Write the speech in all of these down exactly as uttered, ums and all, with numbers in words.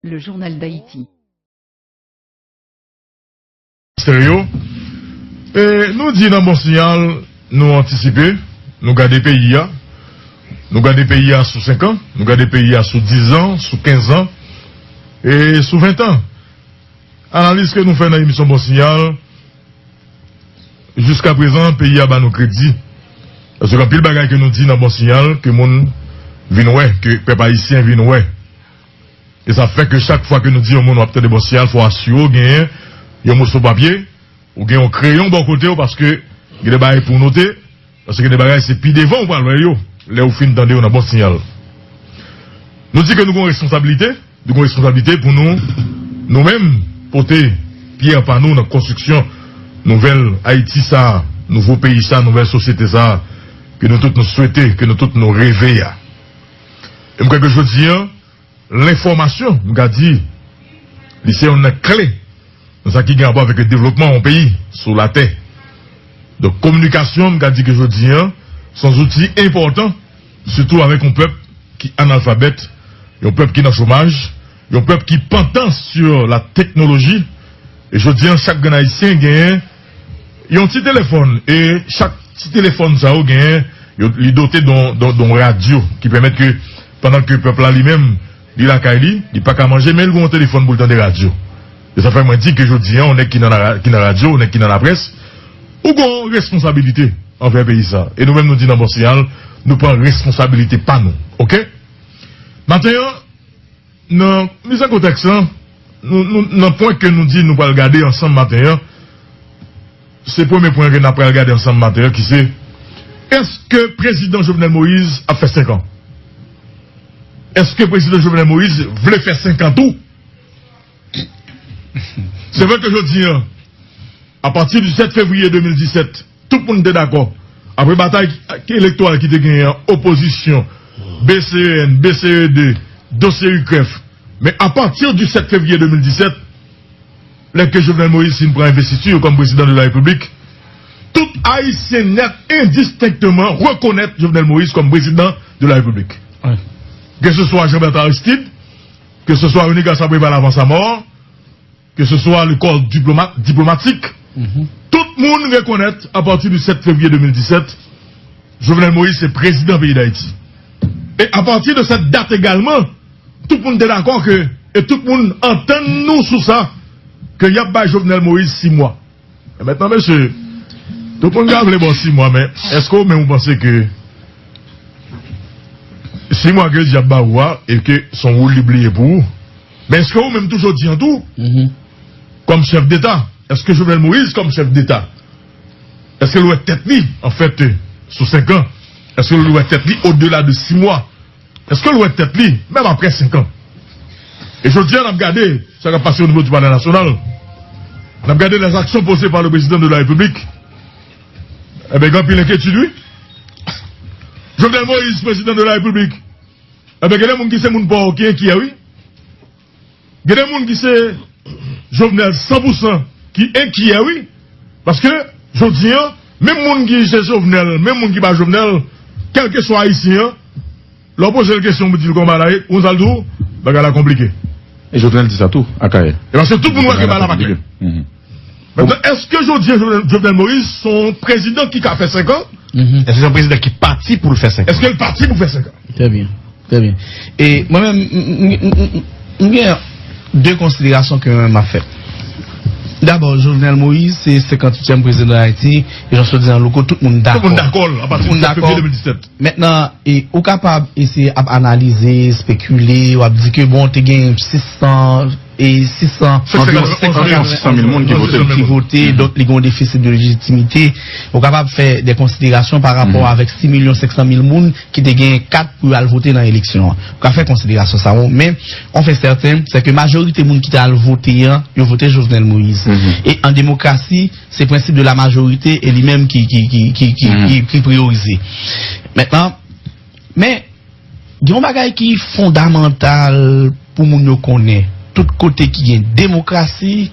Le journal d'Haïti. Stereo. E nou di nan Bon Siyal, nou antisipe, nou gade peyi a. Nou gade peyi a sou senk an, nou gade peyi a sou diz an, sou kenz an, e sou ven an. Analiz ke nou fè nan emisyon Bon Siyal, jiska prezan, peyi a ba nou kredi. Paske gen anpil bagay ke nou di nan Bon Siyal, ke moun vin wè, ke pèp ayisyen vin wè. E sa fè ke chak fwa ke nou di yon moun w ap tande Bon Siyal, fò w asire w genyen yon moso papye, ou gen yon kreyon bò kote w, paske gen de bagay pou w note, paske gen de bagay se pi devan ou pral wè yo, lè ou fin tande yo nan Bon Siyal. Nou di ke nou gen yon responsablite, nou gen yon responsablite pou nou, nou menm, pote pyè pa nou nan konstriksyon nouvèl Ayiti sa, nouvo peyi sa, nouvèl sosyete sa, ke nou tout nou swete, ke nou tout nou reve a. E m kwè ke jodi an, lenfòmasyon, m ka di, li se youn nan kle nan sa ki gen rapò avèk devlopman yon peyi sou latè. Donk, kominikasyon, m ka di ke jodi an, se yon zouti enpòtan, sitou avèk yon pèp ki analfabèt, yon pèp ki nan chomaj, yon pèp ki pantan sur la teknoloji. E jodi an, chak grenn Ayisyen genyen yon ti telefòn, e chak ti telefòn sa yo genyen, yo, li dote don, don, don radyo, ki pèmèt ke, pandan ke pèp la li menm, li lakay li, li pa ka manje, men li gen yon telefòn pou l tande radyo. E sa fè mwen di ke jodi an, yon nèg ki nan la, ki nan radyo, yon nèg ki nan laprès, ou gen yon responsabilite anvè peyi sa. E nou menm nou di nan Bon Siyal, nou pran responsabilite pa nou. Oke? Maten an, nan miz an kontèks lan, nou, nou, nan pwen ke nou di nou pral gade ansanm maten an, se premye pwen ke n ap pral gade ansanm maten an ki se, èske prezidan Jovenel Moïse ap fè senk an? Èske prezidan Jovenel Moïse vle fè senk an tou? Se vre ke jodi an, apati di sèt fevriye de mil disèt, tout moun te dakò, apre batay elektoral ki te genyen an, opozisyon, B C E N, B C E D, dosye UCREF, men apati di sèt fevriye de mil disèt, lè ke Jovenel Moïse fin pran envestiti kòm prezidan de la Repiblik, tout Ayisyen nèt endistenkteman rekonèt Jovenel Moïse kòm prezidan de la Repiblik. Ke se swa Jean Bertrand Aristide, ke se swa René Garcia Préval avan sa mò, ke se swa le corps diplomatique, tout moun rekonèt apati di sèt fevriye de mil disèt, Jovenel Moïse se prezidan peyi Dayiti. E apati de sèt dat egalman, tout moun te dakò ke, e tout moun antann nou sou sa, ke y ap bay Jovenel Moïse sis mwa. E mentnan, mesye, tout moun ka vle ba w sis mwa, men èske ou menm ou panse ke sis mwa ke Dye ap ba ou a, e ke se yon woul li bliye pou ou? Men èske ou menm tou jodi an tou, kòm chèf deta, èske Jovenel Moïse kòm chèf deta, èske l wè tèt li, anfèt, sou senk an, èske l wè tèt li odela de sis mwa? Èske l wè tèt li, menm apre senk an? E jodi a, n ap gade sa k ap pase o nivo di Palè Nasyonal. N ap gade les actions posées par le président de la République. Enben, gen anpil enkyetid, wi. Jovenel Moïse, prezidan de la Repiblik. Enben, gen de moun ki se moun pa w ki enkyè, wi. Gen de moun ki se Jovenel san pou san ki enkyè, wi. Paske, jodi an, menm moun ki se Jovenel, menm moun ki pa Jovenel, kèlkeswa Ayisyen an, lè w poze l kesyon pou di l kòman bagay la ye, ou konn sa l di w, bagay la konplike. E Jovenel di sa tou, Akayè. E paske tout moun wè ke bagay la pa klè. Mentnan, èske jodi an Jovenel, Jovenel Moïse se yon prezidan ki ka fè senk an? Èske se yon prezidan ki pati pou l fè senk an? Èske l pati pou fè senk an? Trè byen. Trè byen. E mwen menm, m, m, m, m, m gen de konsiderasyon ke mwen m ap fè. Dabò, Jovenel Moïse se senkanntuityèm prezidan Dayiti, e jan w di an, Louko, tout moun dakò. Tout moun dakò, apati di sèt fevriye de mil disèt. Mentnan, e, ou kapab eseye ap analize, espekile, w ap di ke, bon, te gen sis san, e, sis san, anviwon senk san mil moun ki vote, ki vote, donk li gen yon defisit de lejitimite. Ou kapab fè de konsiderasyon pa rapò avèk sis milyon senk san mil moun ki te gen kat pou yo al vote nan eleksyon an. Ou ka fè konsiderasyon sa yo, men on fait certain, c'est que majorite moun ki te al vote an, yo vote Jovenel Moïse. E an demokrasi, se prensip de la majorite e li menm ki, ki, ki, ki, ki, ki, ki priyorize. Mentnan, men, gen yon bagay ki fondamantal pou moun yo konnen. Tout kote ki gen demokrasi,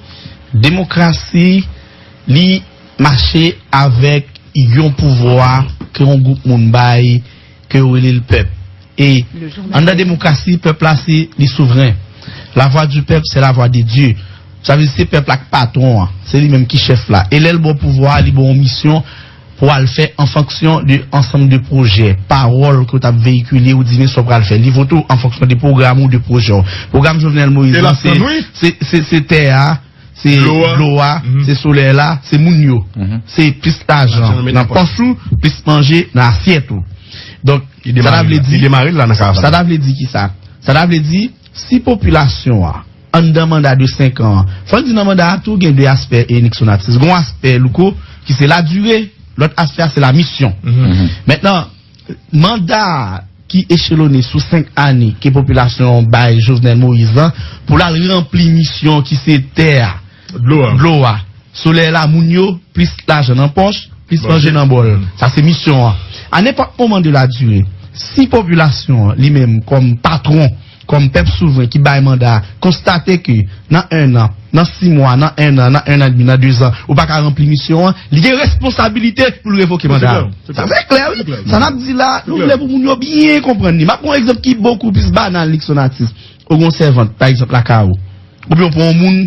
demokrasi, li mache avèk yon pouvwa ke yon gwoup moun bay, ke yo rele l pèp. E anndan demokrasi, pèp la se li souvren. La voix du peuple, c'est la voix de Dieu. Sa vle di se pèp la k patwon an. Se li menm ki chèf la. E lè l ba w pouvwa a, li ba w yon misyon pou w al fè an fonksyon de ansanm de pwojè, pawòl ke w t ap veyikile, ou di men sa w pral fè. Li vote w an fonksyon de pwogram ou de pwojè w. Pwogram Jovenel Moïse lan, se, se, se, se tè a, se dlo a, se solèy la, se moun yo. Se plis lajan nan pòch ou, plis manje nan asyèt ou. Donk, sa ta vle di, sa ta vle di ki sa? Sa ta vle di, si popilasyon an, anndan manda de senk an, fò n di nan manda a tou gen de aspè, e Nixon Artis. Gen yon aspè, Louko, ki se la dire, lòt aspè a se la misyon. Mentnan, manda ki echelone sou senk ane ke popilasyon an bay Jovenel Moïse lan pou l al ranpli misyon ki se tè a, dlo a, solèy la, moun yo, plis lajan nan pòch, plis manje nan bòl. Sa se misyon an. A nenpòt moman de la dire, si popilasyon an, li menm, kòm patwon, kòm pèp souvren ki bay manda a, konstate ke nan en an, nan sis mwa, nan en an, nan en an edmi, nan de zan, ou pa ka ranpli misyon an, li gen responsabilite pou l revoke manda a. Sa se klè, wi. Sa n ap di la, nou vle pou moun yo byen konprann li. M ap pran yon egzanp ki bokou plis banal, Nixon Artis. Ou gen yon sèvant, pa egzanp, lakay ou. Oubyen ou pran yon moun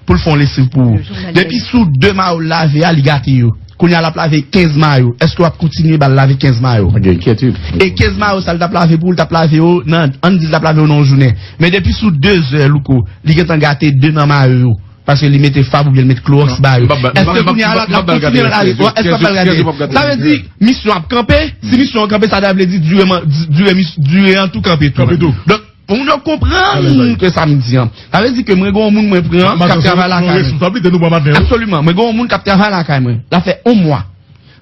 pou l fè yon lesiv pou ou. Depi sou de mayo l lave a, li gate yo. Kounye a l ap lave kenz mayo. Èske w ap kontinye ba l lave kenz mayo? Gen enkyetid. E kenz mayo sa l t ap lave pou ou, l t ap lave yo nan, ann di l t ap lave yo nan yon jounen. Men depi sou de zè, Louko, li gentan gate de nan mayo yo. Paske li mete fab oubyen l met klowòks ba yo. Èske kounye a la, l ap kontinye lave yo? Èske l ap ba l gate? Sa vle di, misyon ap kanpe. Si misyon an kanpe, sa ta vle di dire, dire, dire an tou kanpe tou. Pou moun yo konprann ke sa m di an. Sa vle di ke mwen gen yon moun mwen pran k ap travay lakay mwen. Absoliman. Mwen gen yon moun k ap travay lakay mwen. L ap fè yon mwa.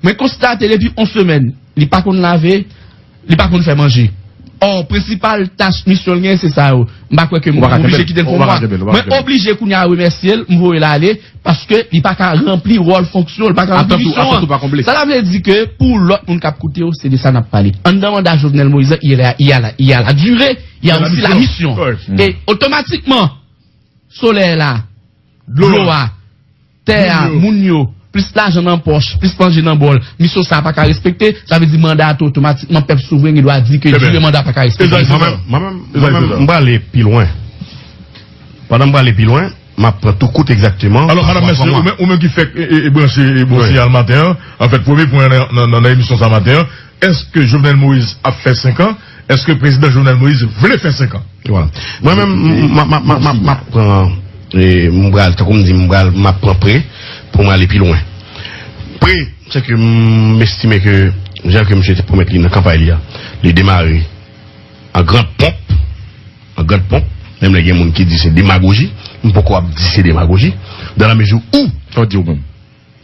Mwen konstate depi yon semèn, li pa konn lave, li pa konn fè manje. Ò, prensipal tach misyon l gen, se sa yo. M pa kwè ke m oblije kite l pou yon mwa. Mwen oblije kounye a remèsye l, m voye l ale. Paske li pa ka ranpli wòl fonksyon, li pa ka ranpli misyon an. Sa ta vle di ke pou lòt moun k ap koute yo, se de sa n ap pale. Anndan manda Jovenel Moïse, il y a, il y a la, il y a la durée, il y a aussi la mission. E otomatikman, solèy la, dlo a, tè a, moun yo, plis lajan nan pòch, plis manje nan bòl, misyon sa a pa ka respekte, sa vle di manda a tou otomatikman, pèp souvren gen dwa di ke dire manda a pa ka respekte. Mwen menm, mwen menm, mwen menm, m prale pi lwen. Pandan m prale pi lwen, m ap pran tou kout egzakteman. Alò, madanm Mèsyè, ou menm, ou menm ki fèk, e, e, e, branche, e, bon siyal maten an, anfèt, premye pwen nan, nan, nan, nan emisyon sa maten an, èske Jovenel Moïse ap fè senk an? Èske prezidan Jovenel Moïse vle fè senk an? Voilà. Mwen menm, m, m, m, m, m, m ap pran, e, m pral, tankou m di, m pral, m ap pran pre pou m ale pi lwen. Pre, se ke m estime ke, jan ke misye te pwomèt li nan kanpay li a, li demare an grand pomp, an grand pomp, menm lè gen moun ki di se demagoji, m poko ap di se demagoji, dans la mesure où... Sa w di ou menm?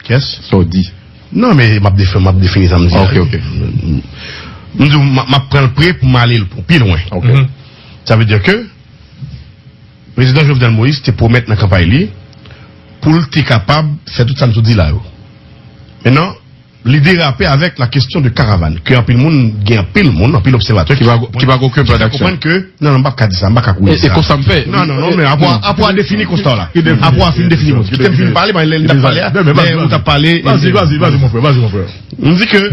Kiyès? Sa w di? Non, men m ap defi-, m ap defini sa m di la. Ok, ok. M di w, m, m ap pran l pre pou m ale l pou pi lwen. Ok. Sa vle di ke prezidan Jovenel Moïse te pwomèt nan kanpay li pou l te kapab fè tout sa m sot di la yo. Mentnan, li derape avèk la kesyon de karavàn, ke anpil moun, gen anpil moun, anpil obsèvatè ki pa, ki pa gen okenn plan d'aksyon. Ki fè konprann ke, non, non, m p ap ka di sa, m pa ka kouri di sa. E, e konsa m fè. Non, non, non, men apre, apre w defini konsta w la. Apre w fin defini konsta w. Kite m fin pale, men lè m t ap pale a, lè ou t ap pale. Vas-y, vas-y, vas-y, mon frère, vas-y, mon frère. M di ke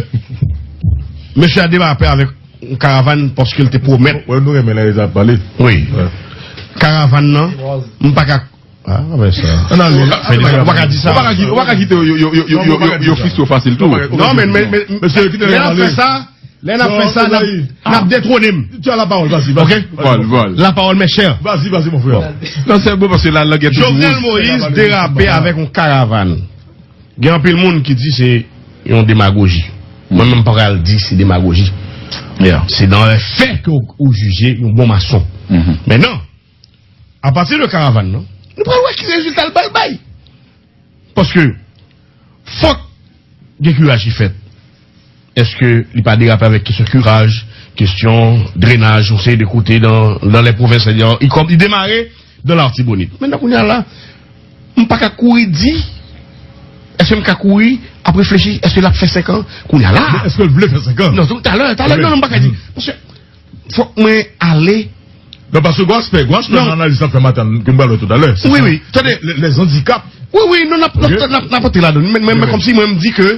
mesye a derape avèk yon karavàn paske l te pwomèt. Wè, nou renmen lè Elisa ap pale. Wi. Karavàn nan, m pa ka Ah, ben sa. Ann ale. Ou pa ka di sa. Ou pa ka ki-, ou pa ka kite yo, yo, yo, yo, yo, yo, yo fristre w fasil tou. Non, men, men, men, lè n ap fè sa, lè n ap fè sa, n ap, n ap detwone m. Tu as la parole, vas-y, vas-y. Ok? Vol, vol. La parole m'est chère. Vas-y, vas-y, mon frère. Non, se bon, paske la, la gè toujou wouz. Jovenel Moïse derape avèk yon karavàn. Gen anpil moun ki di se yon demagoji. Mwen menm, m pa pral di se demagoji. Se dans les faits ke ou, ou jije yon bon mason. Men non, apati de karavàn nan, nou pral wè ki rezilta l pral bay. Paske fòk gen kiraj ki fèt. Èske li pa derape avèk kesyon kiraj, kesyon drenaj, yon seri de kote dans, dans les provinces, sètadi, li kòm, li demare dans l'Artibonite. Mentnan, kounye a la, m pa ka kouri di, èske m ka kouri ap reflechi, èske l ap fè senk an? Kounye a la. Men èske l vle fè senk an? Non, talè, talè, non, non, m pa ka di. Paske fòk mwen ale. Non, paske gwo aspè, gwo aspè nan analiz n ap fè maten an, ke m pral wè toutalè. Wi, wi, tande. Lè, lè, lè zandikap. Wi, wi, non, n ap, n ap, n ap, n ap antre ladan. Men, men, men kòmsi mwen, m di ke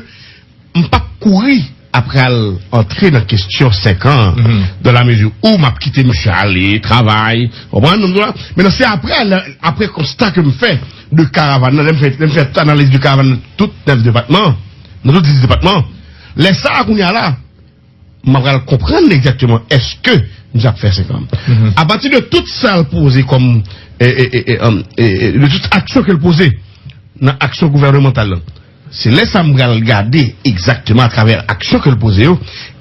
m p ap kouri apral antre nan kesyon senk an, dans la mesure où m ap kite misye ale, travay, konprann, nou la. Men se apre, apre konsta ke m fè de karavàn nan, lè m fè, lè m fè tout analiz de karavàn nan tout nèf depatman, nan tout dis depatman, lè sa a kounye a la, m ap pral konprann egzakteman èske misye ap fè senk an. Apati de tout sa l poze kòm, e, e, e, e, e, e, de tout aksyon ke l poze nan aksyon gouvènemantal lan, se lè sa m pral gade egzakteman atravè aksyon ke l poze yo,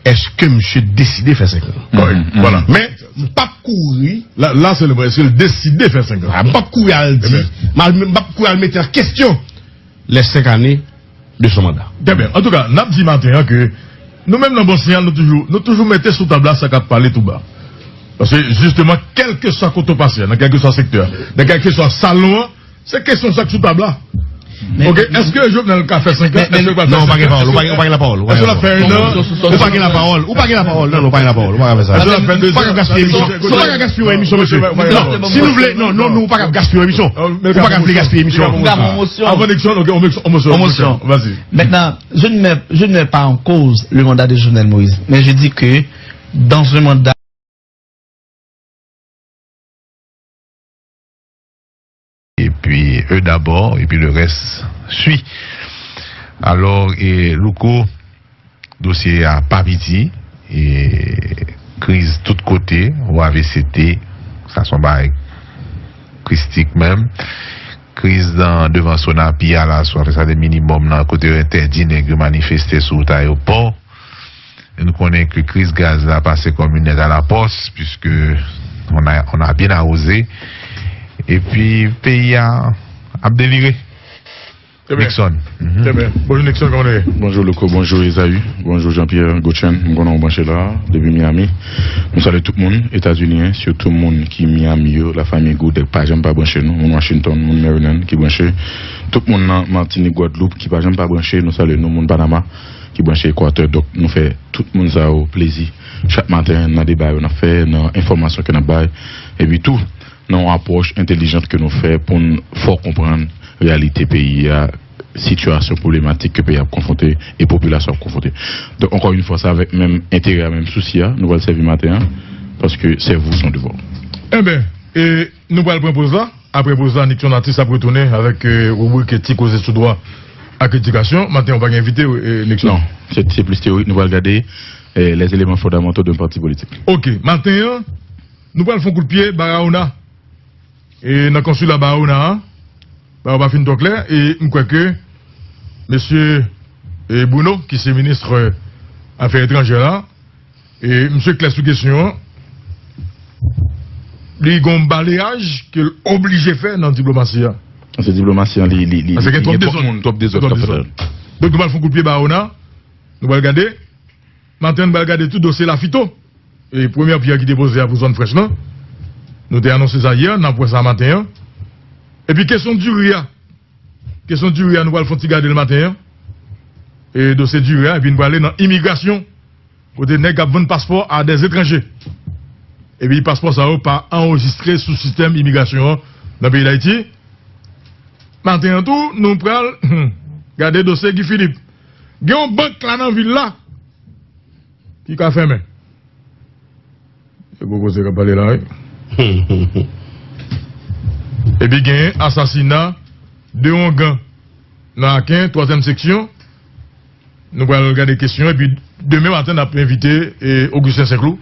èske misye deside fè senk an. Kòrèk. Vwala. Men, m p ap kouri. La, la se le mwen, èske l deside fè senk an? M p ap kouri al di, m al- m p ap kouri al mete an kesyon lè senk ane de son manda. Trè byen. Antouka, n ap di maten an ke nou menm nan Bon Siyal, nou toujou, nou toujou mete sou tab la sa k ap pale tou ba. Paske, jisteman, kèlkeswa kote w pase, nan kèlkeswa sektè, nan kèlkeswa salon an, se kesyon sa k sou tab la. Ok, èske Jovenel ka fè senk an? Èske l pral fè senk an? Non, ou pa gen lapawòl, ou pa gen lapawòl. Èske l ap fè en an? Ou pa gen lapawòl, ou pa gen lapawòl, non, non, ou pa gen lapawòl, ou pa ka fè sa. Èske l ap fè de zan? Ou pa ka gaspiye emisyon, ou pa ka gaspiye yon emisyon, mesye. Non, si nou vle, non, non, non, ou pa ka gaspiye yon emisyon. Ou pa ka vle gaspiye emisyon. Avan Nixon, ok, on Nixon, on Nixon, on Nixon. Vas-y. Maintenant, je ne mets, je ne mets pas en cause le mandat de Jovenel Moïse, mais je dis que dans un mandat Et puis, eux d'abord, et puis le reste suit. Alò, e, Louko, dosye a pa piti, e, kriz tout kote, ou A V C T, sa se yon bagay kristik menm. Kriz nan devan Sonapi a la, sou afè sa de minimòm nan, kote yo entèdi nèg yo manifeste sou wout ayewopò. E nou konnen ke kriz gaz la pase kòm une lettre à la poste, puisque on a, on a bien arrosé. Epi peyi a ap delire. Nixon. Trè byen. Bonjou Nixon, kòman nou ye? Bonjou Louko, bonjou Esaü, bonjou Jean Pierre Gautchen, m konnen w branche la a, depi Miami. Nou salye tout moun Etazini, sitou moun ki Miami yo, lafanmi Goudèk pa janm pa branche nou, moun Washington, moun Maryland ki branche, tout moun nan Matinik, Gwadloup ki pa janm pa branche, nou salye nou, moun Panama ki branche Ekwatè. Donk, nou fè tout moun sa yo plezi chak maten nan deba yo n ap fè, nan enfòmasyon ke n ap bay, epi tou nan yon apwòch entèlijant ke nou fè pou n fè w konprann reyalite peyi a, sitiyasyon pwoblematik ke peyi a ap konfwonte e popilasyon ap konfwonte. Donk, encore une fois, se avèk menm enterè a, menm sousi a, nou pral sèvi maten an, paske sèvi w se yon devwa. Enben, e, nou pral pran poz la. Apre poz la, Nixon Artiste ap retounen avèk, e, ribrik Ti Koze sou Dwa ak Edikasyon. Maten an, ou pa gen envite, e, Nixon? Non, se, se plis teyorik. Nou pral gade, e, les éléments fondamentaux d'un parti politique. Ok, maten an, nou pral fè yon kout pye Barahona. E nan konsila Barahona a, bagay yo pa fin twò klè, e m kwè ke mesye, e, Bruno, ki se minis, e, afè etranjè la, e misye klè sou kesyon an, li gen yon baleyaj ke l oblije fè nan diplomasi a. Se diplomasi an, li, li, li, li gen twòp dezòd, twòp dezòd k ap fèt la. Donk nou pral fè yon kout pye Barahona, nou pral gade. Maten an, nou pral gade tou dosye Lafito. E premyè pyè ki te poze a pou zòn frèch lan. Nou te anonse sa yè, n ap wè sa maten an. Epi kesyon diri a. Kesyon diri a, nou pral fè yon ti gade l maten an. E dosye diri a, epi nou prale nan imigrasyon. Kote nèg k ap vann paspò a dè etranje. Epi paspò sa yo pa anrejistre sou sistèm imigrasyon an nan peyi Dayiti. Maten an tou, nou pral gade dosye Guy Philippe. Gen yon bank la nan vil la ki ka fèmen. Se gwo koze k ap pale la, wi. Epi gen asasina de ongan nan Aken, twazyèm seksyon. Nou pral gade kesyon, epi demen maten, n ap envite, e, Augustin Saint-Cloud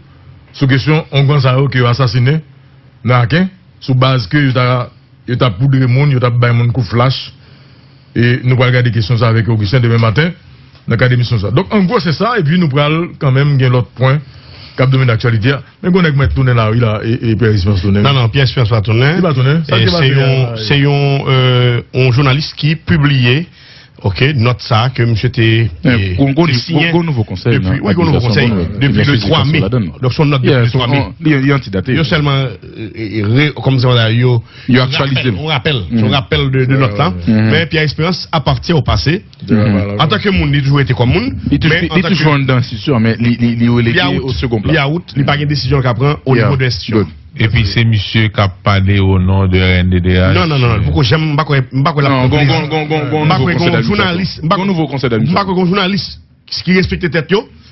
sou kesyon ongan sa yo ke yo asasinen nan Aken, sou baz ke yo ta yo t ap poudre moun, yo t ap bay moun kou flach. E nou pral gade kesyon sa avèk Augustin demen maten nan kad emisyon sa. Donk, an gwo, se sa, epi nou pral kanmenm gen lòt pwen k ap domine aktyalite a. Men gen yon nèg mèt tounen la, wi, la, e, e Pierre Espérance tounen. Non, non, Pierre Espérance pa tounen. Li pa tounen? Sa ki pase a? Se yon, se yon, e, yon jounalis ki pibliye, ok, nòt sa a ke misye te, e, te siyen. Gwo nouvo konsèy. Wi, gwo nouvo konsèy. Depi le twa me. Donk, se yon nòt depi le twa me. Li antidate. Yo sèlman, e, e, re-, kòm se yo Yo aktyalize l. Yon rapèl, yon rapèl de, de nòt la. Men Pierre Espérance apatyen o pase. Antanke moun, li toujou rete kòm moun. Li toujou anndan enstitisyon an, men li, li, li relege o segon plan. Li out, li pa gen desizyon l ka pran o nivo de enstitisyon. Epi se misye k ap pale o non de R N D D H. Non, non, non, non, poko janm, m pa kwè, m pa kwè l ap pran plezi. M pa kwè gen yon jounalis, m pa kwè gen yon jounalis ki respekte tèt yo,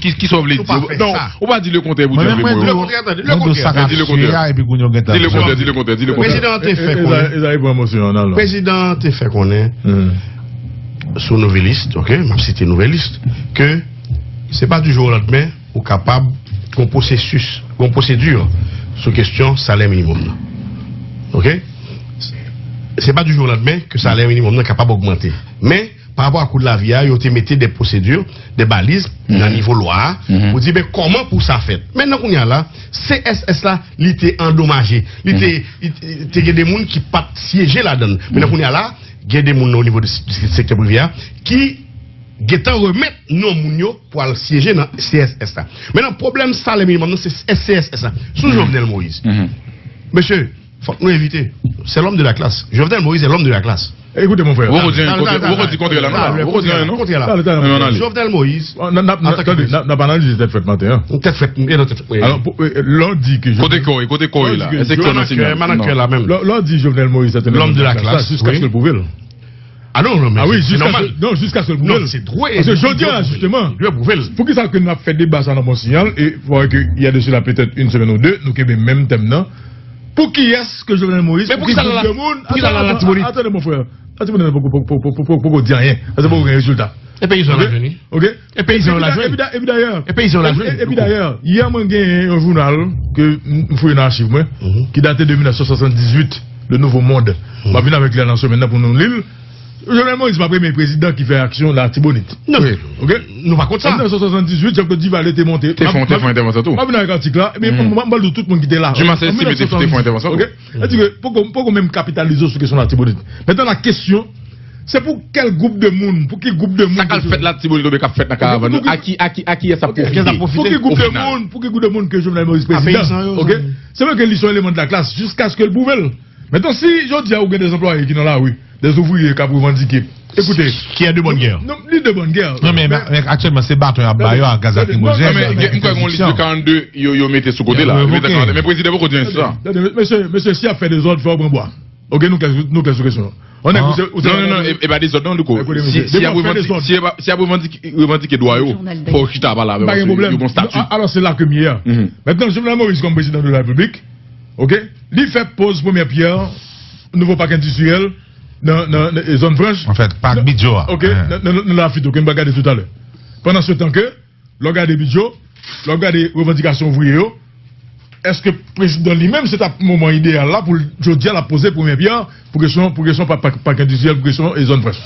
ki, ki sa w vle di? Non, ou pa di lekontrè pou di antre mwen. Lekontrè, tande, lekontrè. Di lekontrè. Di lekontrè, di lekontrè, di lekontrè. Prezidan te fè konnen. Prezidan te fè konnen sou Nouvelliste, ok, m ap site Nouvelliste, ke se pa di jou o landmen ou kapab gon pwosesis, gon pwosedi sou kesyon salè minimòm nan. Ok? Se pa di jou o landmen ke salè minimòm nan kapab ogmante. Men, pa rapò a kou de lavi a, yo te mete de pwosedi, de baliz nan nivo lwa a, pou di, ben, kòman pou sa fèt. Men nan kounye a la, C S S la, li te andomaje. Li te, li te gen de moun ki pa t syeje ladan l. Men nan kounye a la, Gen de moun o nivo de sektè prive a ki gentan remèt non moun yo pou al syeje nan C S S la. Mentnan, pwoblèm salè minimòm nan, se C S S la. Sou Jovenel Moïse. Mesye, fòk nou evite. Se lòm de la klas. Jovenel Moïse se lòm de la klas. Écoutez, mon frère. Ou poko di anyen kontrè la, non? Ou poko di anyen, non? Talè, talè, talè, talè, talè. Jovenel Moïse, n ap analize tèt frèt maten an. Tèt frèt, e nan tèt frèt, wi. Alò, lè w di ke Jovenel, kote kò, kote kò la? Èske kò nan sinyal? Lè w di Jovenel Moïse se te lòm de la klas, jiskaske l pwouve l. Ah non, non, men ah oui, se, se jiskaske, non, jiskaske l pwouve l. Paske jodi a la, jisteman, poukisa ke n ap fè deba sa nan Bon Sinyal, e fò ke il y a de cela peut-être une semaine ou deux, nou kenbe menm tèm nan. Pou kiyès ke Jovenel Moïse, pou ki gwoup de moun? Poukisa l al Latibonit? Atann, atann, atann, mon frè. Latibonit poko, poko, poko, poko, poko di anyen. Paske poko gen rezilta. E peyizan la jwenn li. Ok? E peyizan yo la jwenn. Epi dayè, epi dayè, yè mwen genyen yon jounal ke m fouye nan achiv mwen, ki date de mil nèf san swasanndizuit, Le Nouveau Monde. M ap vin avèk li a nan semèn nan pou nou li l. Jovenel Moïse pa premye prezidan ki fè aksyon Latibonit. Non, ok? Nou pa kont sa. An mil nèf san swasanndizuit, Jean-Claude Duvalier te monte. Te fè, te fè entèvansyon tou. M ap vin avèk atik la, men m ap di tout moun ki te la. Dumas Estimé te fè entèvansyon tou. Ok? Sa di ke poko, poko menm kapitalize sou kesyon Latibonit. Mentnan la kesyon, se pou kèl gwoup de moun, pou ki gwoup de moun? Sa k al fèt Latibonit oubyen k ap fèt nan Karavàn nan, a ki, a ki, a kiyès ap pwofite? Pou ki gwoup de moun, pou ki gwoup de moun ke Jovenel Moïse prezidan? Ok? Se vre ke li se yon eleman de la klas jiskaske l pwouve l. Mentnan, si jodi a ou gen de anplwaye ki nan lari, de ouvriye k ap revandike, ekoute, ki est de bonne guerre. Non, li de bonne guerre. Non, men, men aktyèlman, se baton y ap ba yo ak gaz lakrimojèn, avèk entèdiksyon. Men gen yon lis de karannde yo, yo mete sou kote la. Yo mete karannde, men prezidan poko di anyen sou sa. Mesye, mesye, si y ap fè dezòd, fò yo pran bwa. Ok, nou klè, nou klè sou kesyon an. Non, non, non, e pa dezòd non, Louko. Si, si y ap revandike, si y ap revandike dwa yo, fò yo chita pale avè yo, paske yo gen yon stati. Alò, se la ke m ye a. Mentnan, Jovenel Moïse kòm prezidan de la Repiblik, ok, li fè poz premyè pyè nouvo pak endistriyèl nan, nan, nan zòn franch. An fèt, pak Bidjo a. Ok, nan, nan, nan Lafit, ok, n va gade toutalè. Pandan se tan ke, lè w gade Bidjo, lè w gade revandikasyon ouvriye yo, èske prezidan li menm, se t ap moman ideyal la pou l, jodi a, l ap poze premyè pyè pou kesyon, pou kesyon pak, pak, pak endistriyèl, pou kesyon e zòn franch?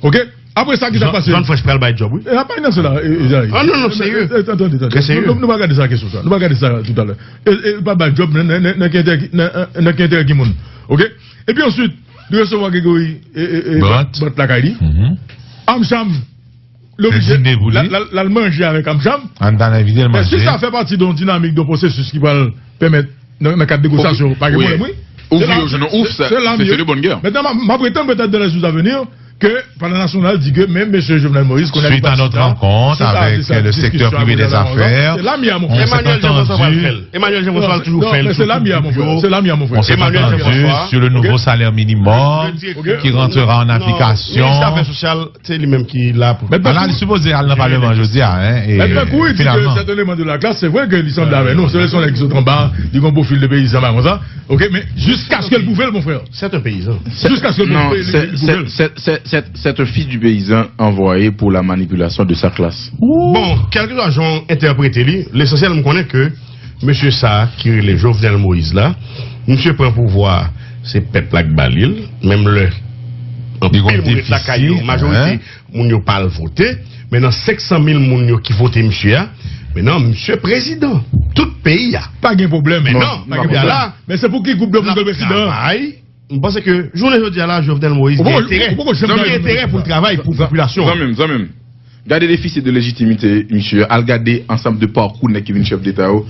Ok? Apre sa, ki sa k pase? Zòn franch pral bay djòb, wi. E, apa nan sela, e, e, Jari. Ah, non, non, serye. E, e, tande, tande. Trè serye. Nou, nou, nou va gade sa kesyon sa. Nou va gade sa toutalè. E, e, pa bay djòb, nan, nan, nan, nan ki enterè ki, nan, nan ki enterè ki moun. Ok? Epi answit, li resevwa Gregory, e, e, e, Brandt lakay li. Amcham, l oblije, l al, l al, l al manje avèk Amcham. Èske sa fè pati de yon dinamik, de yon pwosesis ki pral pèmèt nan, nan kad negosyasyon, pa gen pwoblèm, wi. Ouvriye yo jwenn yon ouf, se, se de bonne guerre. Mentnan, m ap, m ap pretann petèt dans les jours à venir ke Palè Nasyonal di ke menm mesye Jovenel Moïse konnen li pa chita. Suite à notre rencontre avec le secteur privé des affaires, on s'est entendu. Emmanuel Jean-François pral fè l. Emmanuel Jean-François toujou fè l sou gwoup yo. On s'est entendu sur le nouveau salaire minimum qui rentrera en application. Minis Afè Sosyal, se li menm ki la pou. Ala, li sipoze al nan Palman jodi a, hein, e finalman. Mèt Kouri di ke c'est un élément de la classe, se vre ke li sanble avè nou, se yon nèg ki sot anba, li gen yon pwofil de peyizan, bagay konsa. Ok, men jiskaske l pwouve l, mon frè. C'est un paysan. Jiskaske l pwouve l, li pwouve l. C'est un fils du paysan envoyé pour la manipulation de sa classe. Bon, kèlkeswa jan w entèprete li, lesansyèl, m konnen ke mesye sa a ki rele Jovenel Moïse la, misye pran pouvwa a, se pèp la k ba li l, menm lè anpil moun ret lakay yo, majorite moun yo pa al vote, men nan senk san mil moun yo ki vote misye a, men nan misye prezidan tout peyi a. Pa gen pwoblèm. Men non, non, pa gen pwoblèm. Men se pou ki gwoup de moun ke l prezidan? M panse ke jounen jodi a la, Jovenel Moïse gen enterè, li gen enterè pou l travay pou popilasyon an. Zanmi m, zanmi m, gade defisit de lejitimite misye, al gade ansanm de pakou nèg ki vin chèf deta yo.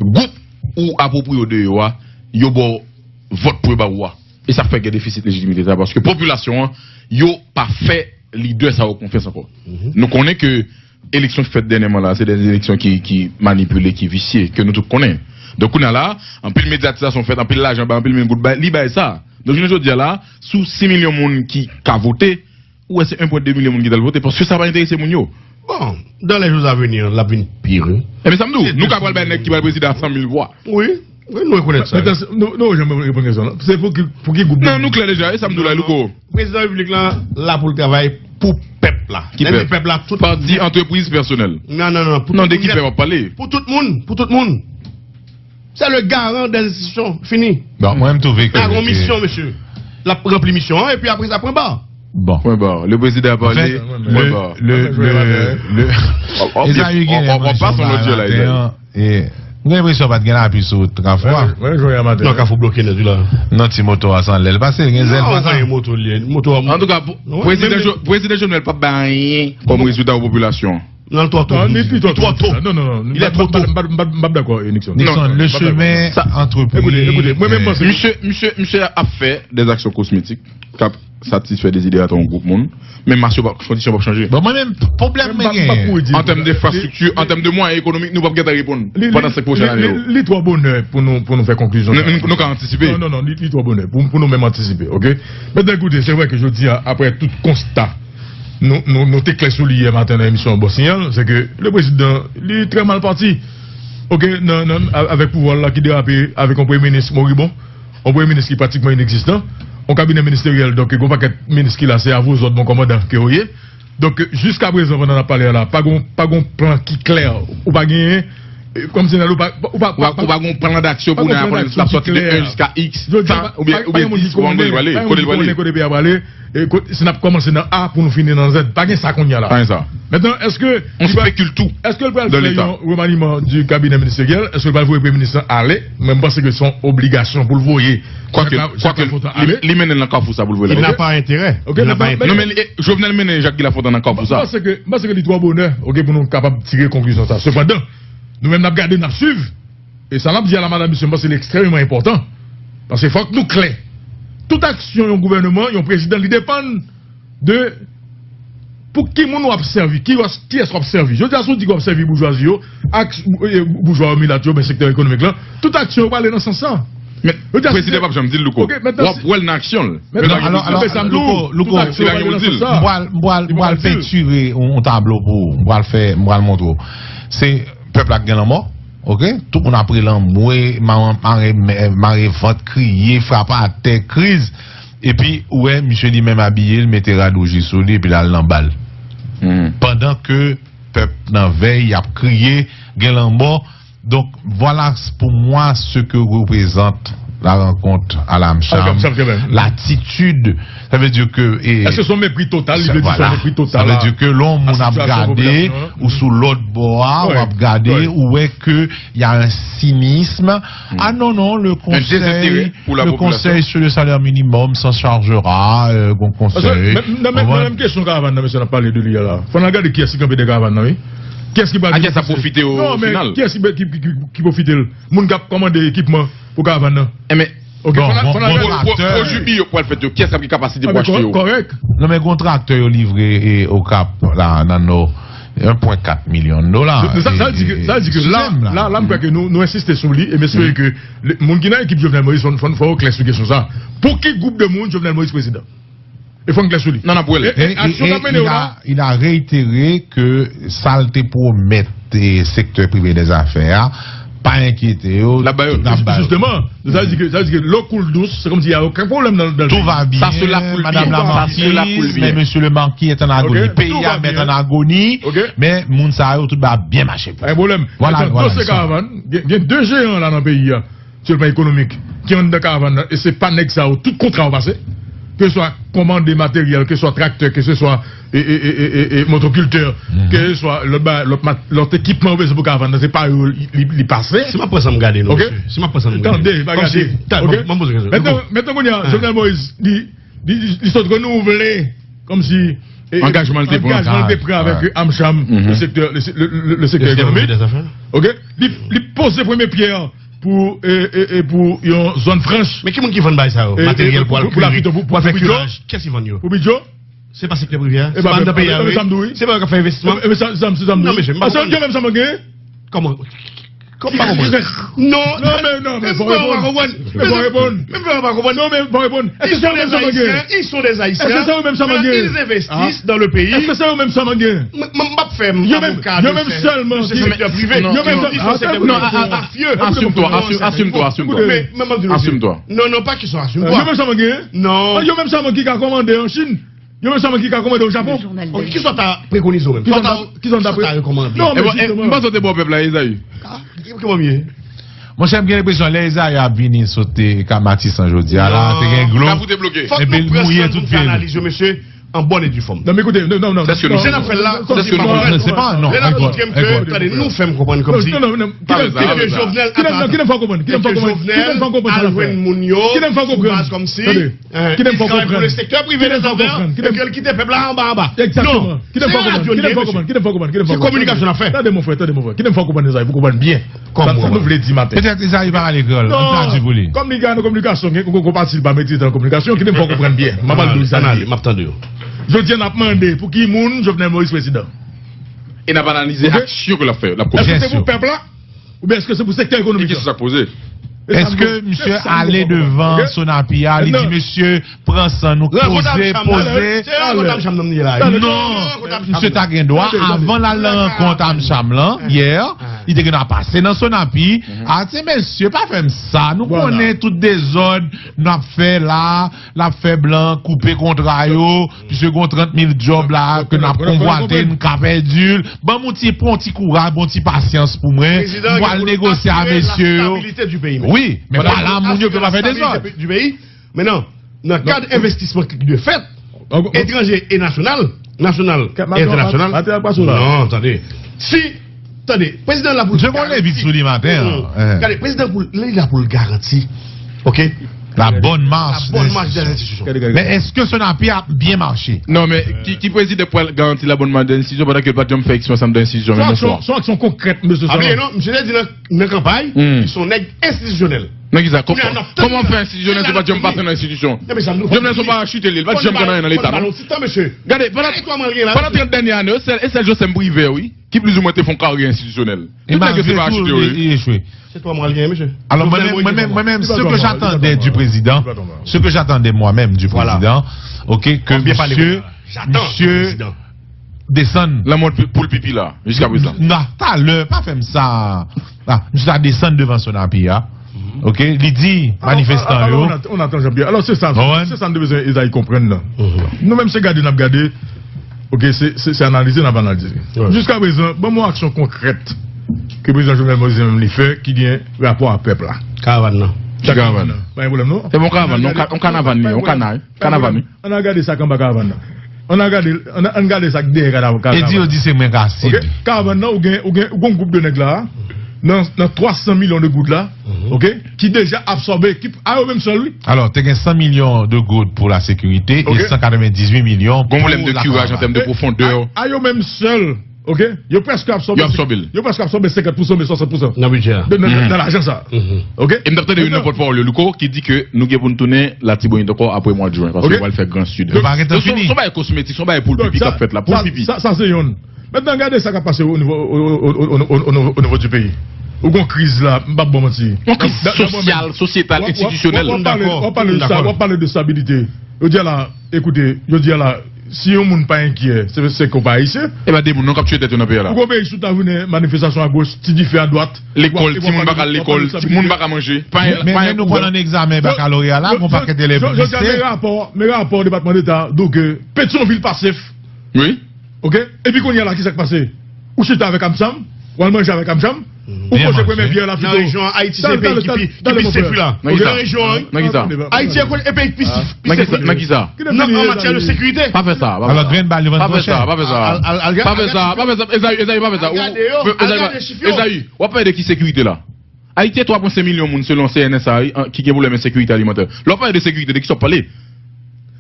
Gwoup ou apwopriye w de yo a, yo ba w vòt pou yo ba ou a. E sa fè gen defisit lejitimite sa, paske popilasyon an, yo pa fè lidè sa yo konfyans ankò. Nou konnen ke eleksyon ki fèt dènyèman la, se de eleksyon ki, ki manipile, ki visye, ke nou tout konnen. Donk, kounye a la, anpil medyatizasyon fèt, anpil lajan bay, anpil milyon goud bay, li bay sa. Donk, jounen jodi a la, sou sis milyon moun ki ka vote, ou wè se en pwen de milyon moun ki t al vote, paske sa pa enterese moun yo. Bon, dans les jours à venir, l ap vin pi, wi. Ebyen, sa m di w, nou ka pral bay nèg ki pral prezidan a san mil vwa. Wi, wi, nou rekonèt sa. Men, men, nou, nou janm reponn kesyon an. Se pou ki, pou ki gwoup de moun? Non, nou klè deja, e sa m di w la, Louko. Prezidan repiblik la, la pou l travay pou pèp la. Ki pèp? Lè m di pèp la, tout moun. Pati, antrepriz, pèsonèl. Non, non, non. Non, de ki pèp w ap pale? Pou tout moun, pou tout moun. C'est le garant des institutions. Fini. Bon, mwen, m twouve ke. Li gen yon misyon, mesye. L ap ranpli misyon an, epi apre sa, pwen ba. Bon. Pwen ba. Le président a parlé. Pwen ba. Le, le, le, Ezayi genlè manje yon bagay maten an, e M gen enpresyon pa t gen lapli sou wout Kafou a. Mwen jwenn yon maten. Non, Kafou bloke nèt wi la. Non, ti moto a san lè l pase, l gen zèl pa sa. Moto li ye. Moto a. Antouka, prezidan Jovenel p ap bay anyen kòm rezilta pou popilasyon. Non, li twò to. Non, li twò to. Non, non, non. Il est trop tôt. M p ap dakò, Nixon. Nixon, le chemin entrepris. Ekoute, ekoute, mwen menm panse. Misye, misye, misye ap fè des actions cosmétiques k ap satisfè deziderata yon gwoup moun, men mas yo pa, kondisyon p ap chanje. Bon, mwen menm, pwoblèm mwen genyen. An tèm denfrastrikti, an tèm de mwayen ekonomik, nou p ap gentan reponn pandan senk pwochèn ane yo. Li twò bonè pou nou, pou nou fè konklizyon. Nou ka antisipe. Non, non, non, li twò bonè pou, pou nou menm antisipe, oke? Mentnan, ekoute, se vre ke jodi a, apre tout konsta, nou, nou, nou te klè sou li yè maten nan emisyon Bon Signal, se ke le prezidan, li trè mal pati. Oke, nan, nan, avèk pouvwa l la ki derape avèk yon premye minis moribon, yon premye minis ki pratikman inegzistan, yon kabinè ministeryèl, donk, yon pakèt minis ki la, se avozòd bon kòmandan ke yo ye. Donk, jiskaprezan, pandan n ap pale a la, pa gon, pa gon plan ki klè, ou pa genyen, kòmsi nan ou pa, ou pa, ou pa gon plan d'aksyon pou nèg la konnen l ap sòti de en jiska iks, tan, oubyen, oubyen dis pou angle l prale, kote l prale. Kote peyi a prale, e kot, si n ap kòmanse nan A pou nou fini nan Z, pa gen sa kounye a la. Pa gen sa. Mentnan, èske li pral, èske l pral fè yon remaniman di kabinè ministeryèl? Èske l pral voye premye minis lan ale? Mwen, m panse ke se yon obligasyon pou l voye. Kwake, kwake, li, li mennen l nan kafou sa pou l voye la. Il n'a pas intérêt. Il n'a pas intérêt. Non, men li, e, Jovenel mennen Jacques Guy Lafontant nan kafou sa. M panse ke, m panse ke li twò bonè, oke, pou nou kapab tire konklizyon sa. Sepandan, nou menm n ap gade, n ap swiv. E sa n ap di a la, madanm, mesye, m panse li ekstrèmeman enpòtan. Paske fòk nou klè. Tout aksyon yon gouvèneman, yon prezidan, li depann de pou ki moun w ap sèvi, ki, kiyès w ap sèvi. Jodi a, si w di ke w ap sèvi boujwazi yo, ak, e, boujwa yo, milat yo, oubyen sektè ekonomik lan, tout aksyon yo prale nan sans sa. Men prezidan p ap janm di l, Louko. W ap wè l nan aksyon l. Men pa gen dout. Louko, Louko, m pral, m pral pentire yon tablo pou ou. M pral fè, m pral montre w. Se pèp la k gen lanmò. Oke? Tout moun ap rele anmwe, mare, mare, mare vant, kriye, frape atè, kriz. Epi, ou wè, misye li menm abiye, l mete rad wouj li sou li, epi l al nan bal. Pandan ke pèp nan vèy, y ap kriye, gen lanmò. Donk, vwala pou mwa ce que représente la rencontre à la AmCham, latitid, sa vle di ke, e, èske se yon mepri total, li vle di se yon mepri total sa vle di ke lè yon moun ap gade, ou sou lòt bò a, w ap gade, ou wè ke y a un cynisme. Ah non, non, le conseil, le conseil sur le salaire minimum s'en chargera, euh, gon konsèy. Nan menm kesyon karavàn nan, mesye, n ap pale de li a la. Fò n al gade kiyès ki kanpe dèyè karavàn nan, wi. Kiyès ki pral benefisye? Non, men kiyès ki, ki, ki, ki pwofite l? Moun k ap kòmande ekipman pou karavàn nan. Enben, oke, fò n al, fò n al gade. Pwojwi yo pral fèt yo, kiyès k ap gen kapasite pou achte yo? Kòrèk. Non, men gon traktè yo livre, e, Okap la, nan Nò, un point quatre milyon dola. Sa, sa di ke, sa di ke la, la, la, m kwè ke nou, nou ensiste sou li, e m espere ke moun ki nan ekip Jovenel Moïse, fò, fò, fò yo klè sou kesyon sa. Pou ki gwoup de moun Jovenel Moïse prezidan? E fò n klè sou li. Non, n ap wè l. E, e, aksyon k ap mennen yo la. Il a, il a réitéré ke sa l te pwomèt, e, sektè prive dèzafè a, pa enkyete yo, n ap ba yo l. Jisteman, sa vle di ke, sa vle di ke lè w koule dous, se kòmsi y a okenn pwoblèm nan, nan l. Tout va bien, madame la marquise, mais monsieur le marquis est en agonie. Peyi a mèt an agoni, men moun sa yo tout bagay ap byen mache pou yo. Pa gen pwoblèm. Vwala, vwala. Dosye karavàn, gen, gen de jeyan la nan peyi a. Sou le plan ekonomik, ki anndan karavàn nan, e se pa nèg sa yo, tout kontra yo pase, keseswa kòmande materyèl, keseswa traktè, keseswa, e, e, e, e, e, e, motokiltè, keseswa lòt ba-, lòt mat-, lòt ekipman yo bezwen pou karavàn nan, se pa yo li, li, li pase. Si m ap pran sa m gade non, mesye. Si m ap pran sa m gade. Tande, pa gade. Kòmsi, ta, ban m poze kesyon. Mentnan, mentnan kounye a, Jovenel Moïse, li, li, li, li sot renouvle, kòmsi, e, angajman l te pran, angajman l te pran avèk, e, AmCham, le sektè, le se-, le, le, le sektè ekonomik. Oke? Li, li poze premye pyè pou, e, e, e, pou yon zòn franch. Men ki moun ki vann bagay sa yo? Materyèl pou al kire, pou al fè kiraj. Kiyès ki vann yo? Pou Bidjo? Se pa sektè prive a? Se pa anndan peyi a, wi. Se pa yo k ap fè envestisman? Non, mesye, m pa konprann. Kòman? Kòman m pa konprann? Non, non, men, non, men fò reponn. Men fò reponn. Men fò reponn. Non, men fò reponn. Ils sont des Haïtiens. Ils sont des Haïtiens. Ils investissent dans le pays. Èske se yo menm sa m ap gen? M, m, m p ap fè avoka de sektè prive. Yo menm sèlman ki, yo menm sèlman, assume-toi, assume-toi, assume-toi. Assume-toi. Non, non, pa kesyon assume-toi. Yo menm sèlman gen? Non. Yo menm sèlman ki ka kòmande an Chin. Yo menm sèlman ki ka kòmande o Japon. Ok, kisa w ta prekonize w menm? Kisa w ta, kisa w ta rekomande? Non, men jisteman. M panse w te bò pèp la, Ezayi. Kòman m ye? Monchè, m gen enpresyon lè Ezayi ap vini sot Matisan jodi a la, te gen glo, epi l mouye tout pye l. Fòk nou pran san nou fè analiz yo, mesye. an bòn e di fòm. Non, men ekoute, non, non, non. Se sa n ap fè la, se sa n ap fè la. Lè n ap montre m ke, tande, nou fè m konprann kòmsi. Non, non, non, non. Kite m fè w konprann, kite m fè w konprann, kite m fè w konprann, kite m fè w konprann. Kite m fè w konprann, al jwenn moun yo sou baz kòmsi, kite m fè w konprann, kite m fè w konprann, kite m fè w konprann, kite m fè w konprann. Egzakteman. Kite m fè w konprann, kite m fè w konprann, kite m fè w konprann. Se kominikasyon n ap fè. Tande, mon frè, tande, mon frè. Kite m fè w konprann, Ezayi, pou w konprann byen. Sa, sa nou vle di maten an. Petèt Ezayi pa pale kreyòl. Ann tradui pou li. Kòm li gen nan kominikasyon, gen yon pati li pa metrize nan kominikasyon, kite m fè w konprann byen. M ap al di w sa li ye. M ap tande w. Jodi a, n ap mande pou ki moun Jovenel Moïse prezidan. E n ap analize aksyon ke l ap fè yo, l ap komèt. Èske se pou pèp la? Oubyen èske se pou sektè ekonomik la? Ki kesyon sa k poze? Èske misye ale devan Sonapi a, li di, mesye, pran san nou, poze, poze. Non, misye ta gen dwa, avan l al nan rankont Amcham lan, yè, li te gen dwa pase nan Sonapi, a, ti mesye, pa fè m sa, nou konnen tout dezòd n ap fè la, l ap fè blan koupe kontra yo, piske gon trant mil djòb la ke n ap konvwate, n ka pèdi l. Ban m yon ti, pran yon ti kouraj, bon ti pasyans pou mwen. M pral negosye a mesye yo. Wi, men pa la moun yo vle pa fè dezòd. Mentnan, nan kad envestisman ki dwe fèt, etranje e nasyonal, nasyonal e entènasyonal. Non, tande. Si, tande, prezidan la pou l garanti. Gade, prezidan pou l, li la pou l garanti. Oke? La bonne marche des institutions. Men èske Sonapi ap byen mache? Non, men ki, ki prezidan pral garanti la bonne marche des institutions pandan ke l pa t janm fè eksperyans anndan enstitisyon menm yon fwa? Se yon aksyon konkrèt, mesye Sonapi. Non, misye te di nan, nan kanpay, li se yon nèg enstitisyonèl. Nan kisa? Kòman w fè enstitisyonèl si w pa t janm pase nan enstitisyon? Jovenel se yon parachite li ye, li pa t janm konn anyen nan Leta, non. Gade, pandan, pandan trant dènye ane yo, se sèl, e sèl Josem Privè, wi, ki plizoumwen te fè yon karyè enstitisyonèl. Tout nèg yo se parachite yo ye. Alò, mwen menm, mwen menm, mwen menm, ce que j'attendais du président, ce que j'attendais moi-même du président, ok, que misye, misye desann. Lanmò pou l pipi la, jiskaprezan. Non, talè, pa fè m sa. Ah, misye ta desann devan Sonapi a. Ok, li di manifestan yo. Alò, on attend Jean-Pierre. Alò, se sa, se sa n te bezwen Ezayi konprann nan. Nou menm se gade n ap gade. Ok, se, se, se analize n ap analize. Jiskaprezan, ban m yon aksyon konkrèt ke prezidan Jovenel Moïse menm li fè ki gen rapò a pèp la. Karavàn nan. Ki karavàn? Pa gen pwoblèm, non. Se bon karavàn, non. On kanavan li, on kanay. Kanavani. Ann al gade sa k anba karavàn nan. Ann al gade, ann, ann gade sa k dèyè karavàn nan. E di yo di se mwen k asid. Ok? Karavàn nan, ou gen, ou gen, ou gen yon gwoup de nèg la, nan, nan twa san milyon de goud la, ok? Ki deja absòbe, ki, a yo menm sèl, wi. Alò, te gen san milyon de goud pou la sekirite e san katrevendizuit milyon pou la karavàn. Gon pwoblèm de kiraj an tèm de pwofondè. A, a yo menm sèl. Ok? Yo prèske absòbe. Yo absòbe l. Yo prèske absòbe senkant pousan oubyen swasant pousan nan bidjè a. De, nan, nan, nan lajan sa. Ok? E m t ap tande youn nan pòtpawòl yo, Louko, ki di ke nou gen pou n tounen Latibonit ankò apre mwa sid, paske yo pral fè Gran Sid. Yo pa gentan fini. Se yon bagay kosmetik, se yon bagay pou l pipi k ap fèt la, pou l pipi. Sa, sa se youn. Mentnan, gade sa k ap pase o nivo, o, o nivo di peyi. Ou gon kriz la, m p ap ba w manti. Yon kriz sosyal, sosyetal, enstitisyonèl. W ap pale, w ap pale de sa, w ap pale de stabilite. Yo di a la, Ekoute, jodi a la, si yon moun pa enkyè, se, se ke w pa ayisyen. E pa de moun non k ap tiye tèt yo nan peyi a la. Ou gon peyi sou ta jounen, manifestasyon agoch, ti dife adwat. Lekòl, timoun pa ka al lekòl, timoun pa ka manje. Men, men nou pral nan egzamen bakaloreya la, gon pakèt elèv blese. Jodi a, men rapò, men rapò Depatman Deta di w ke Petyonvil pa sef. Wi. Ok? Epi kounye a la, kisa k pase? Ou chita avèk Amcham, w al manje avèk Amcham, ou poze premye pyè la pito. Nan rejyon an, Ayiti se peyi ki pi, ki pi sef wi la. Nan kisa? Nan kisa? Ayiti e peyi ki pi sef, pi sef wi. Nan kisa? Nan, an matyè de sekirite. Pa fè sa, pa fè sa. Alò, grenn bal yo vann tro chè. Pa fè sa, pa fè sa. Pa fè sa, pa fè sa. Ezayi, Ezayi, pa fè sa. Ezayi, w ap pale de ki sekirite la? Ayiti gen twa pwen senk milyon moun selon C N S A wi, an, ki gen pwoblèm ensekirite alimantè. Lè w ap pale de sekirite, de kisa w ap pale?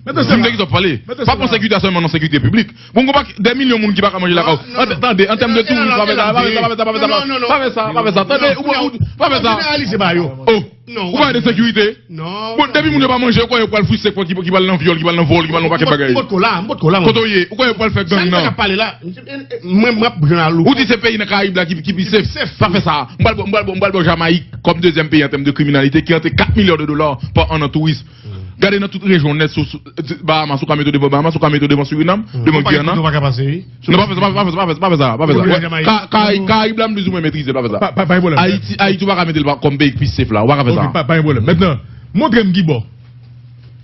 Di m de kisa w ap pale. Pa pran sekirite a sèlman nan sekirite piblik. Bon, gon pakèt, dè milyon moun ki pa ka manje lakay yo. Tande, an tèm de touris, pa fè sa, pa fè sa, pa fè sa, pa fè sa, pa fè sa, pa fè sa. Tande, ou, ou, pa fè sa. Oh, ou pale de sekirite? Bon, depi moun yo pa manje, ou kwè yo pral frisek, ki, ki pral nan vyòl, ki pral nan vòl, ki pral nan pakèt bagay? Kote w ye? Ou kwè yo pral fè gang nan? Mwen, m ap jwenn a Louko. Ou di se peyi nan Karayib la ki, ki pi sef. Pa fè sa. M pral, m pral, m pral ba w Jamayik kòm dezyèm peyi an tèm de kriminalite ki rantre kat milya de dola pa an nan touris. Gade nan tout rejyon nèt, sou, sou, Bahamas, ou ka mete w devan Bahamas, ou ka mete w devan Surinam, devan Guyana. Non, pa fè sa, pa fè sa, pa fè sa, pa fè sa, pa fè sa. Ka-, Karayib la, m plizoumwen metrize, pa fè sa. Ayiti, Ayiti, ou pa ka mete l kòm peyi ki pi sef la, ou pa ka fè sa. Pa, pa gen pwoblèm. Mentnan, montre m ki bò.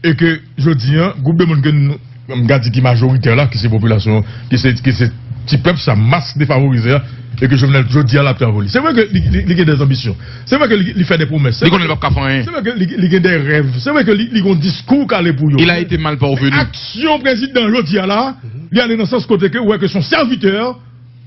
E ke jodi a, gwoup de moun ke nou, m ka di ki majoritè la, ki se popilasyon, ki se, ki se ti pèp sa, mas defavorize a, E ke Jovenel jodi a l ap travay pou li. Se vre ke li, li, li gen de anbisyon. Se vre ke li, li fè de pwomès. Se vre ke li p ap ka fè anyen. Se vre ke li, li gen de rèv. Se vre ke li, li gen yon diskou kale pou yo. Il a été mal parvenu. Aksyon prezidan jodi a la, li ale nan sans kote ke ou wè ke se yon sèvitè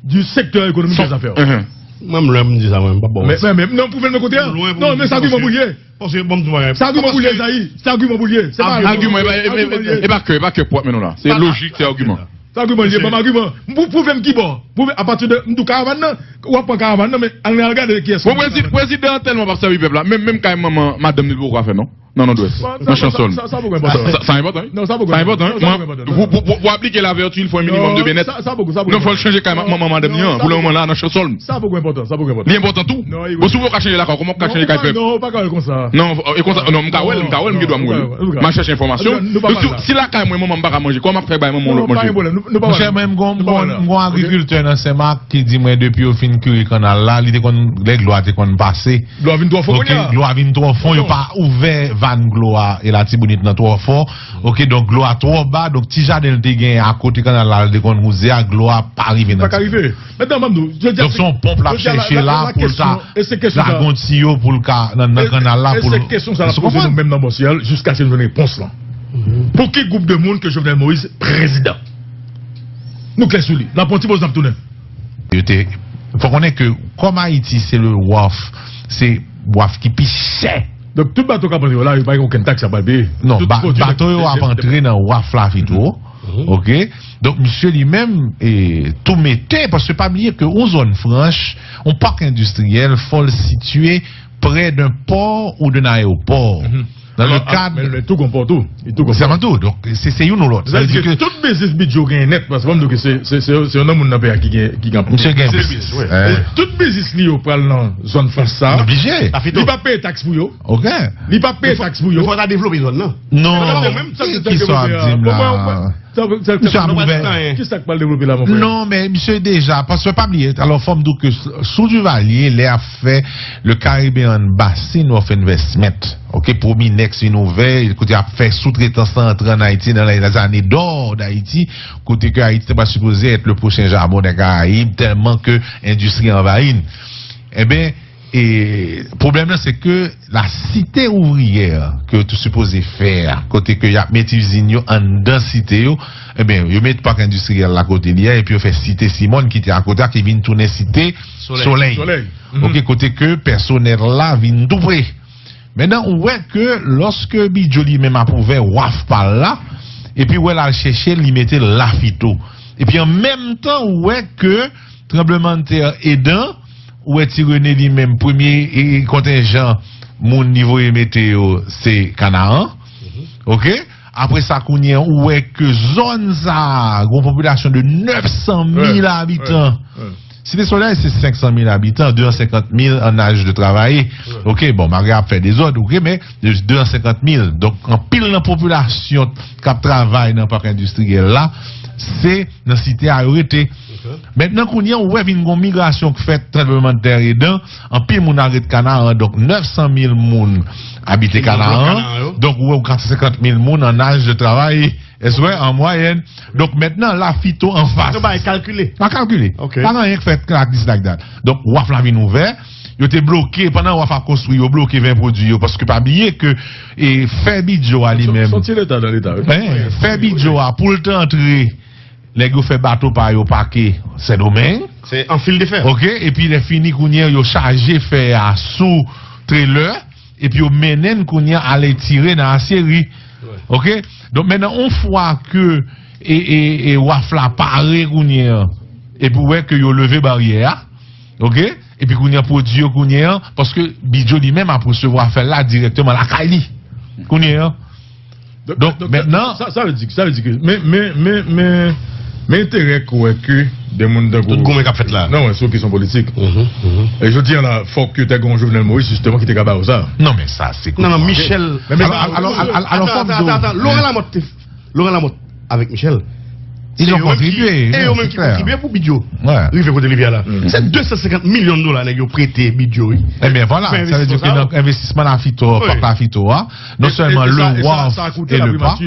du secteur économique des affaires. Mwen m lwen pou m di sa mwen, m p ap ba w manti. Men, men, men, non, pwouve l men kote a. Non, men se agiman pou l ye. Paske, bon, m di w bagay. Se agiman pou l ye, Zayi. Se agiman pou l ye. Se pa agiman. Agiman, e pa, e pa, e pa kè, e pa kè pou ap mennen w la. Se lojik, se agiman. Se agiman l ye, ban m agiman. M pou pwouve m kibò. Pwouve, apati de, m di w karavàn nan, w ap pran karavàn nan, men al, al gade kiyès ki nan karavàn nan. Bon, prezidan an tèlman p ap sèvi pèp la, menm, menm kay manman, madanm li poko ka fè, non? Nan Nòdwès. Nan Chansòlm. Sa, sa, sa poko enpòtan. Sa, sa enpòtan, wi. Non, sa poko enpòtan. Sa enpòtan, wi. Sa poko enpòtan. Pou, pou, pou, pou aplike lavèti, il faut un minimum de bien-être. Non, sa, sa poko, sa poko enpòtan. Non, fò l chanje kay manman, madanm li an. Pou le moman la, nan Chansòlm. Sa poko enpòtan, sa poko enpòtan. Li enpòtan tou. Bon, si w pa ka chanje lakay, kòman w ka chanje kay pèp? Non, ou pa ka wè l konsa. Non, e konsa, non, m ka wè l, m ka wè l, m gen dwa m wè l. M al chèche enfòmasyon. Si lakay mwen, manman m pa ka manje, kòman m ap fè bay manman yon lòt manje? Monchè, mwen, m gon, m gon, m gon agrikiltè nan Senmak ki di mwen depi yo fin kire kannal la, li te konn, lè dlo a te konn pase, Dlo a vin twò fon kounye a. Dlo a vin twò fon, yo pa ouvè vàn dlo a e Latibonit nan twò fon. Ok, donk dlo a twò ba, donk ti jaden l te gen akote kannal la, l te konn wouze a, dlo a pa rive nan ti. Li pa ka rive. Mentnan, ban m di w, jodi a, donk se yon ponp l ap chèche la pou l ta lage yon tiyo pou l ka nan, nan kannal la pou l. E se kesyon sa n ap poze nou menm nan Bòsyèl, jiskaske nou jwenn repons lan. Pou ki gwoup de moun ke Jovenel Moïse prezidan? Nou klè sou li. N ap pran ti poz, n ap tounen. Yo te, fò konnen ke kòm Ayiti se le wharf, se wharf ki pi chè. Donk tout bato k ap antre yo la, yo pa gen okenn taks y ap pral peye. Non, bato yo ap antre nan wharf la pito. Ok? Donk misye li menm, e, tou mete, paske pa bliye ke yon zòn franch, yon pak endistriyèl, fò l sitiye près d'un port ou d'un aéroport. Nan le kad. Men tou gon pò tou. Li tou gon pò. Sèlman tou. Donk se, se youn ou lòt. Sa vle di ke tout biznis Bidjo genyen nèt, paske ban m di w ke se, se, se, se yon moun nan peyi a ki gen, ki gen. Misye gen biznis, wi. Tout biznis li yo pral nan zòn franch sa. Oblije. Li p ap peye taks pou yo. Ok. Li p ap peye taks pou yo. Fò ta devlope zòn nan. Non. Kisa w ap di m la? Misye ap ouvè. Kisa k pral devlope la, mon frè? Non, men misye deja, paske pa bliye, alò fò m di w ke sou Duvalier, lè y ap fè le Caribbean Basin Wharf Investment, ok, Prominex vin ouvè, kote y ap fè soutretans lan antre ann Ayiti nan les années d'or d'Haïti, kote ke Ayiti te pa sipoze èt le pwochen Jabon dè Karayib, tèlman ke endistri anvayi n. Enben, E pwoblèm nan, se ke la site ouvriyè ke yo te sipoze fè a, kote ke y ap met izin yo anndan site yo, ebyen, yo met pak endistriyèl la kote li a, epi yo fè site Simòn ki te akote a, ki vin tounen site Solèy. Solèy. Ok, kote ke pèsonèl la vin tou pre. Mentnan, ou wè ke lòske Bidjo li menm ap ouvè waf pa l la, epi ou wè l al chèche, li mete l la pito. Epi an menm tan, ou wè ke tranblemanntè edan, ou wè Ti Rene li menm, premye, e, kontenjan moun li voye mete yo, se Kanaran. Ok? Apre sa, kounye a, ou wè ke zòn sa a, gon popilasyon de nèf san mil abitan. Site Solèy, se senk san mil abitan, de san senkant mil an aj de travay. Ok, bon, malgre ap fè dezòd, ok, men de san senkant mil. Donk, anpil nan popilasyon k ap travay nan pak endistriyèl la, se nan site a yo rete. Mentnan, kounye a, ou wè vin gon migrasyon k fèt, tranblemanntè edan, anpil moun al ret Kanaran, donk nèf san mil moun abite Kanaran, donk ou wè ou kat san senkant mil moun an aj de travay, èske an mwayèn. Donk mentnan, la pito anfas. Yon bagay kalkile. Pa kalkile. Ok. Pa gen anyen k fèt like this, like that. Donk waf la vin ouvè, yo te bloke, pandan waf ap konstwi, yo bloke ven pwodui yo, paske pa bliye ke, e, fè Bidjo a li menm. Santi leta nan leta, wi. Fè Bidjo a, pou l te antre, nèg yo fè bato pa yo pake Sendomeng. Se an fil de fè. Ok, epi lè fini kounye a, yo chaje fè a sou trelè, epi yo mennen n kounye a al etire nan Asyeri. Ok, donk mentnan, yon fwa ke, e, e, e waf la pare kounye a, epi w wè ke yo leve baryè a, ok, epi kounye a pwodui yo kounye a, paske Bidjo li menm ap resevwa fè l la dirèkteman lakay li. Kounye a. Donk, mentnan, sa, sa vle di, sa vle di ke, men, men, men, men, men enterè ke w wè ke de moun tankou. Tout goumen k ap fèt la. Non, se yon kesyon politik. E jodi a la, fòk yo te gen yon Jovenel Moïse, jisteman, ki te ka ba yo sa. Non, men sa, se. Non, non, Michel. Alò, alò, alò, alò, fòk. Atann, atann, atann. Laurent Lamothe te, Laurent Lamothe avèk Michel, Ils ont contribué, e yo menm ki kontribye pou Bidjo rive kote li ye la. Se de san senkant milyon dola nèg yo prete Bidjo, wi. Ebyen vwala, sa vle di ke nan envestisman Lafito, pap Lafito a, non sèlman le wharf e le port,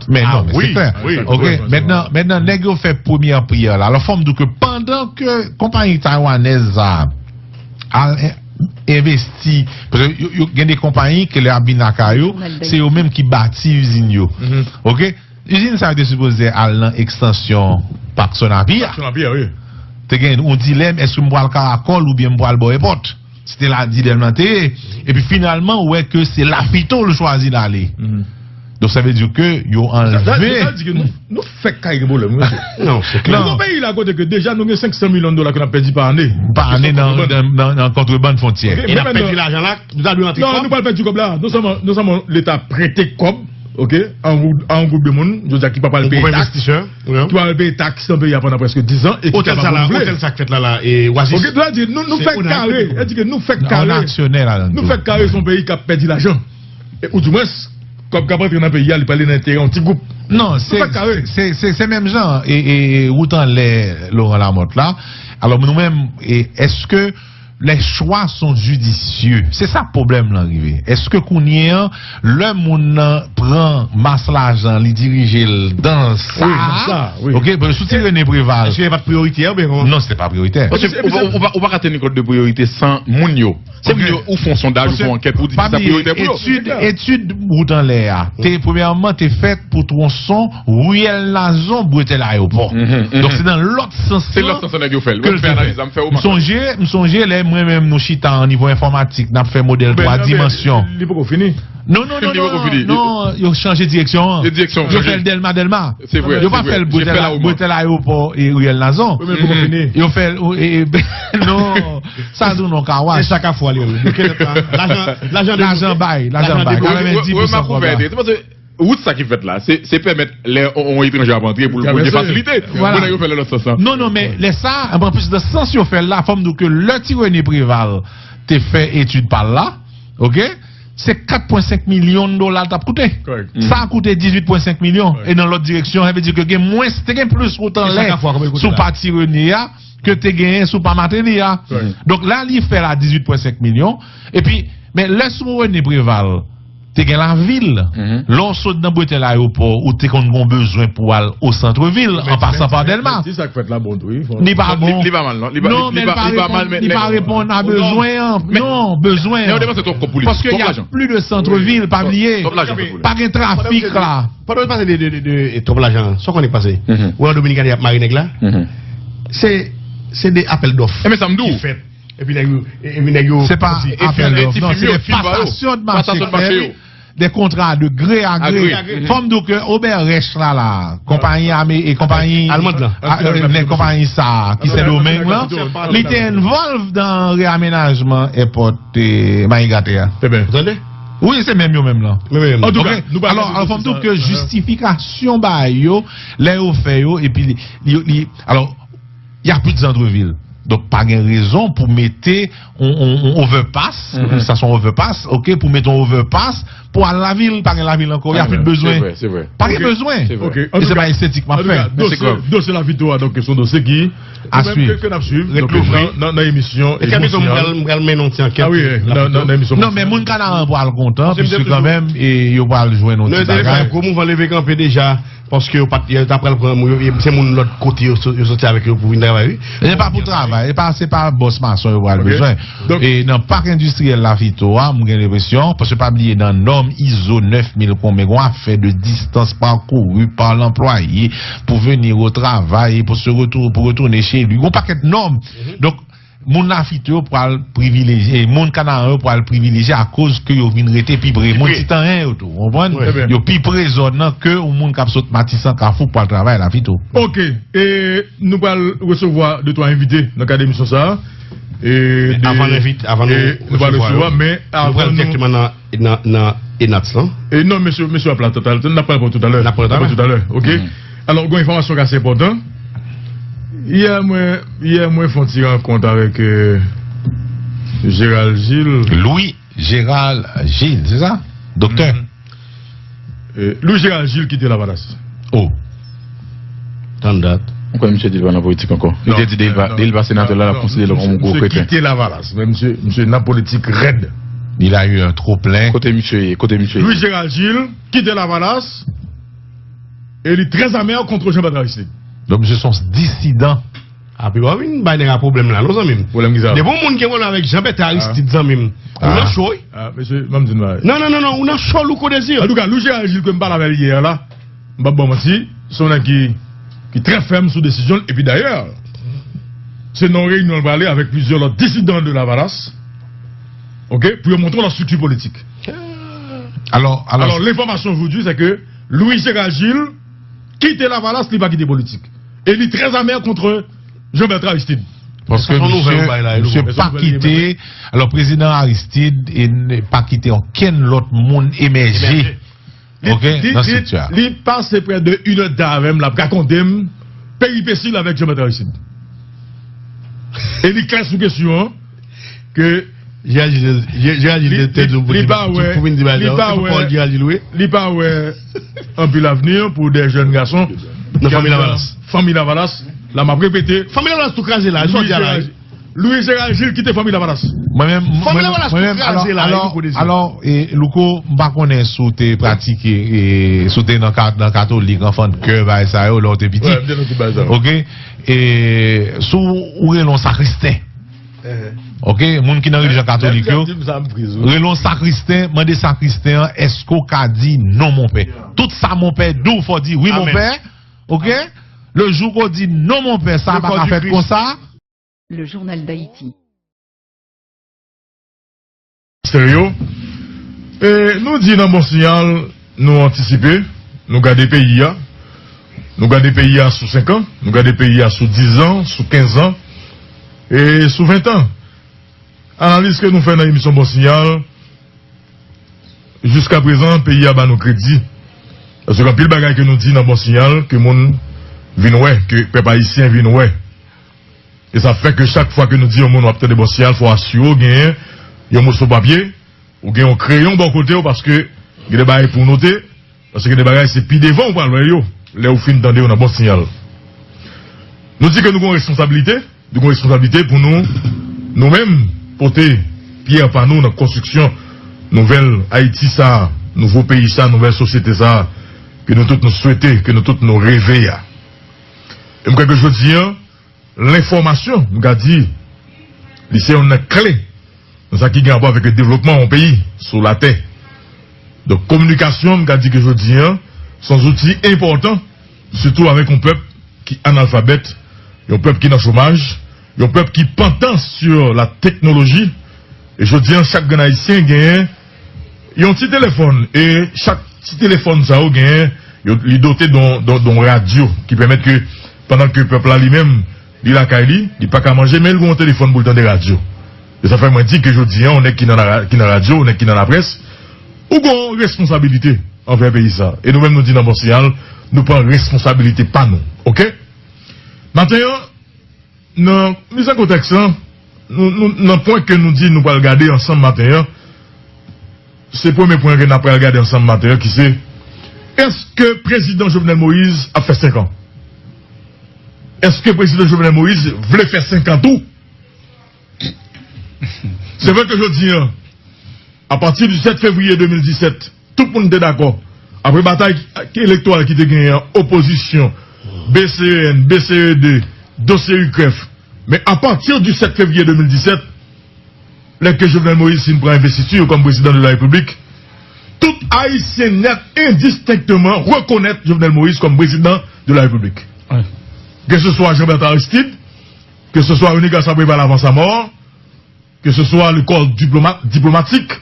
men non, men se klè. Ok, mentnan, mentnan nèg yo fè premyè priyè la. Alò fò m di w ke pandan ke konpayi taywanèz sa al envesti, paske yo gen de konpayi ke lè y ap vin lakay ou, se yo menm ki bati izin yo. Ok? Izin sa yo te sipoze al nan ekstansyon Pak Sonapi a. Te gen yon dilèm, èske m pral Karakòl oubyen m pral bò èpòt? Se te la dilèm nan te ye. Epi finalman, ou wè ke se Lafito l chwazi l ale. Donk sa vle di ke yo anlve. Nou fèk kay gen pwoblèm, wi, mesye. Non, se klè. Nou nan peyi la kote ke deja nou gen senk san milyon dola ke n ap pèdi pa ane. Pa ane nan kontrebann fwontyè. E n ap pèdi lajan la, nou ta dwe antre kòb. Non, nou pral pèdi kòb la. Non sèlman, non sèlman Leta prete kòb, ok, a yon gwoup de moun, jodi a ki pa pral peye taks, ki pa pral peye taks nan peyi a pandan prèske diz an e ki kapab vle. Otèl sa k fèt la, la, e Oasis. Ok, nou fèk kare, e di ke nou fèk kare. Nou fèk kare, se yon peyi k ap pèdi lajan. Ou di mwens, kòb k ap antre nan peyi a, li prale nan enterè yon ti gwoup. Non, se, se, se, se menm jan e, e, e wout anlè Laurent Lamothe la. Alò nou menm, e, èske les choix sont judicieux? Se sa pwoblèm lan rive. Èske kounye an, lè moun nan pran mas lajan, li dirije l dan sa, ok, sou ti René Préval. Èske li pa t priyoritè oubyen kòman? Non, se te pa priyoritè. Paske ou pa, ou pa ka teni kont de priyorite san moun yo. Se moun yo, ou fè yon sondaj, ou fè yon ankèt, ou di ki sa priyorite pou yo. Etid, etid wout anlè a, te, premyèman, te fèt pou twonson riyèl Nazon, bretèl ayewopò. Donk, se nan lòt sans lan ke l te fèt. M sonje, m sonje lè mwen menm nou chita an nivo enfòmatik, n ap fè modèl twa dimansyon. Li poko fini. Non, non, non, non, non, yo chanje direksyon an. Yo fè l Dèlma, Dèlma. Yo pa fè l bretèl ayewopò e riyèl Nazon. Yo fè l, non, sa di w non, kawas. E sa Kafou a li ye, wi. Lajan bay, lajan bay. Katrevenndis pousan kòb la. Wout sa ki fèt la, se, se pèmèt lè yon, yon etranje ap antre pou l, pou l gen fasilite. Moun nan yo fè l nan lòt sans lan. Non, non, men lè sa, anplis nan sans yo fè l la, fò m di w ke lè Ti René Préval te fè etid pa l la, ok, se kat pwen senk milyon dola l t ap koute. Sa a koute dizuit pwen senk milyon. E nan lòt direksyon, sa vle di ke gen mwens, te gen plis wout anlè sou pa Ti René a ke te genyen sou pa Martelly a. Donk la, li fè la dizuit pwen senk milyon. Epi, men lè sou René Préval, te gen lavil. Lè w sot nan bretèl ayewopò, ou te konn gen yon bezwen pou w al o santrevil, an pasan pa Dèlma. Li pa bon. Li pa mal, non. Non, men li pa reponn, li pa reponn a bezwen an. Non, bezwen an. Paske y a plis de santrevil, pa bliye. Pa gen trafik la. Pandan w pale de, de, de, de twòp lajan, sa w konnen k pase? Ou wè an Dominikani y ap mare nèg la? Se, se de apèl dòf ki fèt. Epi nèg yo, epi nèg yo. Se pa apèl dòf, non, se de pasasyon de mache k fèt, de kontra de gré a gré. Fò m di w ke Obert Reich la, la, konpayi ame, e konpayi almand lan, nèg konpayi sa a ki Sendomeng lan, li te envòlv dan reamenajman èpòt Mayi Gate a. Ou tande? Wi, se menm yo menm lan. Antouka, alò, alò, fò m di w ke jistifikasyon bagay yo, lè yo fè yo, epi li, li, li, alò, y a plis de santrevil. Donk, pa gen rezon pou mete yon, yon, yon overpass, sa se yon overpass, ok, pou mete yon overpass pou al lavil, pa gen lavil ankò, y a plis de bezwen. Pa gen bezwen. E se pa estetik m ap fè. Dosye Lavito a, donk, se yon dosye ki, ke n ap swiv nan, nan emisyon. M pral mennen yon ti ankèt. Non, men moun Kanaran pral kontan, piske kanmenm, e yo pral jwenn yon ti bagay. Gwo mouvman leve kanpe deja. Paske yo pa t, yo ta pral pran moun yo, se moun lòt kote yo, yo soti avèk yo pou vin travay, wi. E pa pou travay, e pa, se pa bòs mason yo pral bezwen. E nan pak endistriyèl Lavito a, m gen lenpresyon, paske pa bliye nan nòm izo nèf mil konbyen, gon afè de distance parcourue par l'employé pour venir au travail, pour se retour-, pour retourner chez lui. Gon pakèt nòm. Donk, moun Lavito yo pral privilejye, moun Kanaran yo pral privilejye akoz ke yo vin rete pi pre moun Titanyen yo tou, w konprann? Yo pi pre zòn nan ke yon moun k ap sot Matisan, Kafou pral travay Lavito. Ok, e nou pral resevwa de twa envite nan kad emisyon sa a. E avan nou envite, avan nou resevwa yo, men nou pral dirèkteman nan, nan, nan ENATS lan. E non, mesye, mesye ap la toutalè, n ap pale pou toutalè. N ap pale toutalè, ok. Alò, gon enfòmasyon k ase enpòtan. Yè mwen, yè mwen fè yon ti rankont avèk, euh, Gérald Gilles. Louis Gérald Gilles, se sa? Doktè? Euh, Louis Gérald Gilles ki te Lavalas. Oh. Tann dat. Ou kwè misye di l pa nan politik ankò? Li te di de li pa, de li pa senatè la, l ap konsidere l kòm yon gwo kreten. Misye kite Lavalas, men misye, misye nan politik rèd. Il a eu un trop plein. Kote misye ye? Kote misye ye? Louis Gérald Gilles kite Lavalas e li trè amè kont Jean Bertrand Aristide. Donk misye se yon disidan. Api w ap vin bay nèg la pwoblèm la non zanmi m. Pwoblèm ki sa? Depi yon moun gen pwoblèm avèk Jean Bertrand Aristide zanmi m, ou nan cho wi. Ah, mesye, ban m di nou bagay. Non, non, non, non, ou nan cho Louko Désir. Antouka, Louis Gérald Gilles ke m pale avè l yè la, m p ap ba w manti, se yon nèg ki, ki trè fèm sou desizyon l. Epi dayè, se nan yon reyinyon l prale avèk plizyè lòt disidan de Lavalas, oke, pou yo monte yon lòt estrikti politik. Alò, alò, lenfòmasyon jodi, se ke Louis Gérald Gilles kite Lavalas, li pa kite politik. E li trè amè kont Jean Bertrand Aristide. Paske misye, misye pa kite, alò, prezidan Aristide e n- pa kite okenn lòt moun emèje. Li, li, li, li pase prè de inèdtan avè m, l ap rakonte m peripesi l avèk Jean Bertrand Aristide. E li klè sou kesyon an ke Gérald Gilles, Gérald Gilles te di pou vin di bagay la. Li pa wè, li pa wè anpil avni pou de jèn gason nan fanmi Lavalas. Fanmi Lavalas, la m ap repete. Fanmi Lavalas tou kraze la, jodi a la. Louis Gérald Gilles kite fanmi Lavalas. Mwen menm, mwen menm, alò, alò, e, Louko, m pa konnen si w te pratike, e, si w te nan ka- nan katolik, anfan de kè, bagay sa yo, lè w te piti. Oke? E, si w rele yon sakristen. Oke? Moun ki nan relijyon katolik yo, rele yon sakristen, mande sakristen an, èske w ka di non, mon pè? Tout sa mon pè di w, fò w di wi, mon pè. Oke? Le jou ke w di non, mon pè, sa pa ka fèt konsa. Le journal d'Haïti. Stereo. E, nou di nan Bon Siyal, nou antisipe, nou gade peyi a. Nou gade peyi a sou senk an, nou gade peyi a sou diz an, sou kenz an, e sou ven an. Analiz ke nou fè nan emisyon Bon Siyal, jiskaprezan, peyi a ba nou kredi. Paske gen anpil bagay ke nou di nan Bon Siyal, ke moun vin wè, ke pèp ayisyen vin wè. E sa fè ke chak fwa ke nou di yon moun w ap tande Bon Siyal, fò w asire w genyen yon moso papye, ou gen yon kreyon bò kote w, paske gen de bagay pou w note, paske gen de bagay se pi devan ou pral wè yo, lè ou fin tande yo nan Bon Siyal. Nou di ke nou gen yon responsablite, nou gen yon responsablite pou nou, nou menm, pote pyè pa nou nan konstriksyon nouvèl Ayiti sa a, nouvo peyi sa a, nouvèl sosyete sa a, ke nou tout nou swete, ke nou tout nou reve a. E m kwè ke jodi a, lenfòmasyon, m ka di, li se youn nan kle nan sa ki gen rapò avèk devlopman yon peyi sou latè. Donk, kominikasyon, m ka di ke jodi a, se yon zouti enpòtan, sitou avèk yon pèp ki analfabèt, yon pèp ki nan chomaj, yon pèp ki pantan sur la teknoloji. E jodi a, chak grenn Ayisyen genyen yon ti telefòn, e chak ti telefòn sa yo genyen, yo, li dote d on, d on, d on radyo ki pèmèt ke, pandan ke pèp la li menm, li lakay li, li pa ka manje, men li gen yon telefòn pou l tande radyo. E sa fè mwen di ke jodi a, yon nèg ki nan la, ki nan radyo, yon nèg ki nan laprès, ou gen yon responsabilite anvè peyi sa. E nou menm nou di nan Bon Siyal, nou pran responsabilite pa nou. Oke? Maten an, nan miz an kontèks lan, nou, nou, nan pwen ke nou di nou pral gade ansanm maten an, se premye pwen ke n ap pral gade ansanm maten an, ki se, èske prezidan Jovenel Moïse ap fè senk an? Èske prezidan Jovenel Moïse vle fè senk an tou? Se vre ke jodi a, apati di sèt fevriye de mil disèt, tout moun te dakò. Apre batay elektoral ki te genyen an, opozisyon, B C E N, B C E D, dosye UCREF. Men apati di sèt fevriye de mil disèt, lè ke Jovenel Moïse fin pran envestiti kòm prezidan de la Repiblik, tout Ayisyen nèt endistenkteman rekonèt Jovenel Moïse kòm prezidan de la Repiblik. Ke se swa Jean Bertrand Aristide, ke se swa René Garcia Préval avant sa mort, ke se swa le corps diploma- diplomatik,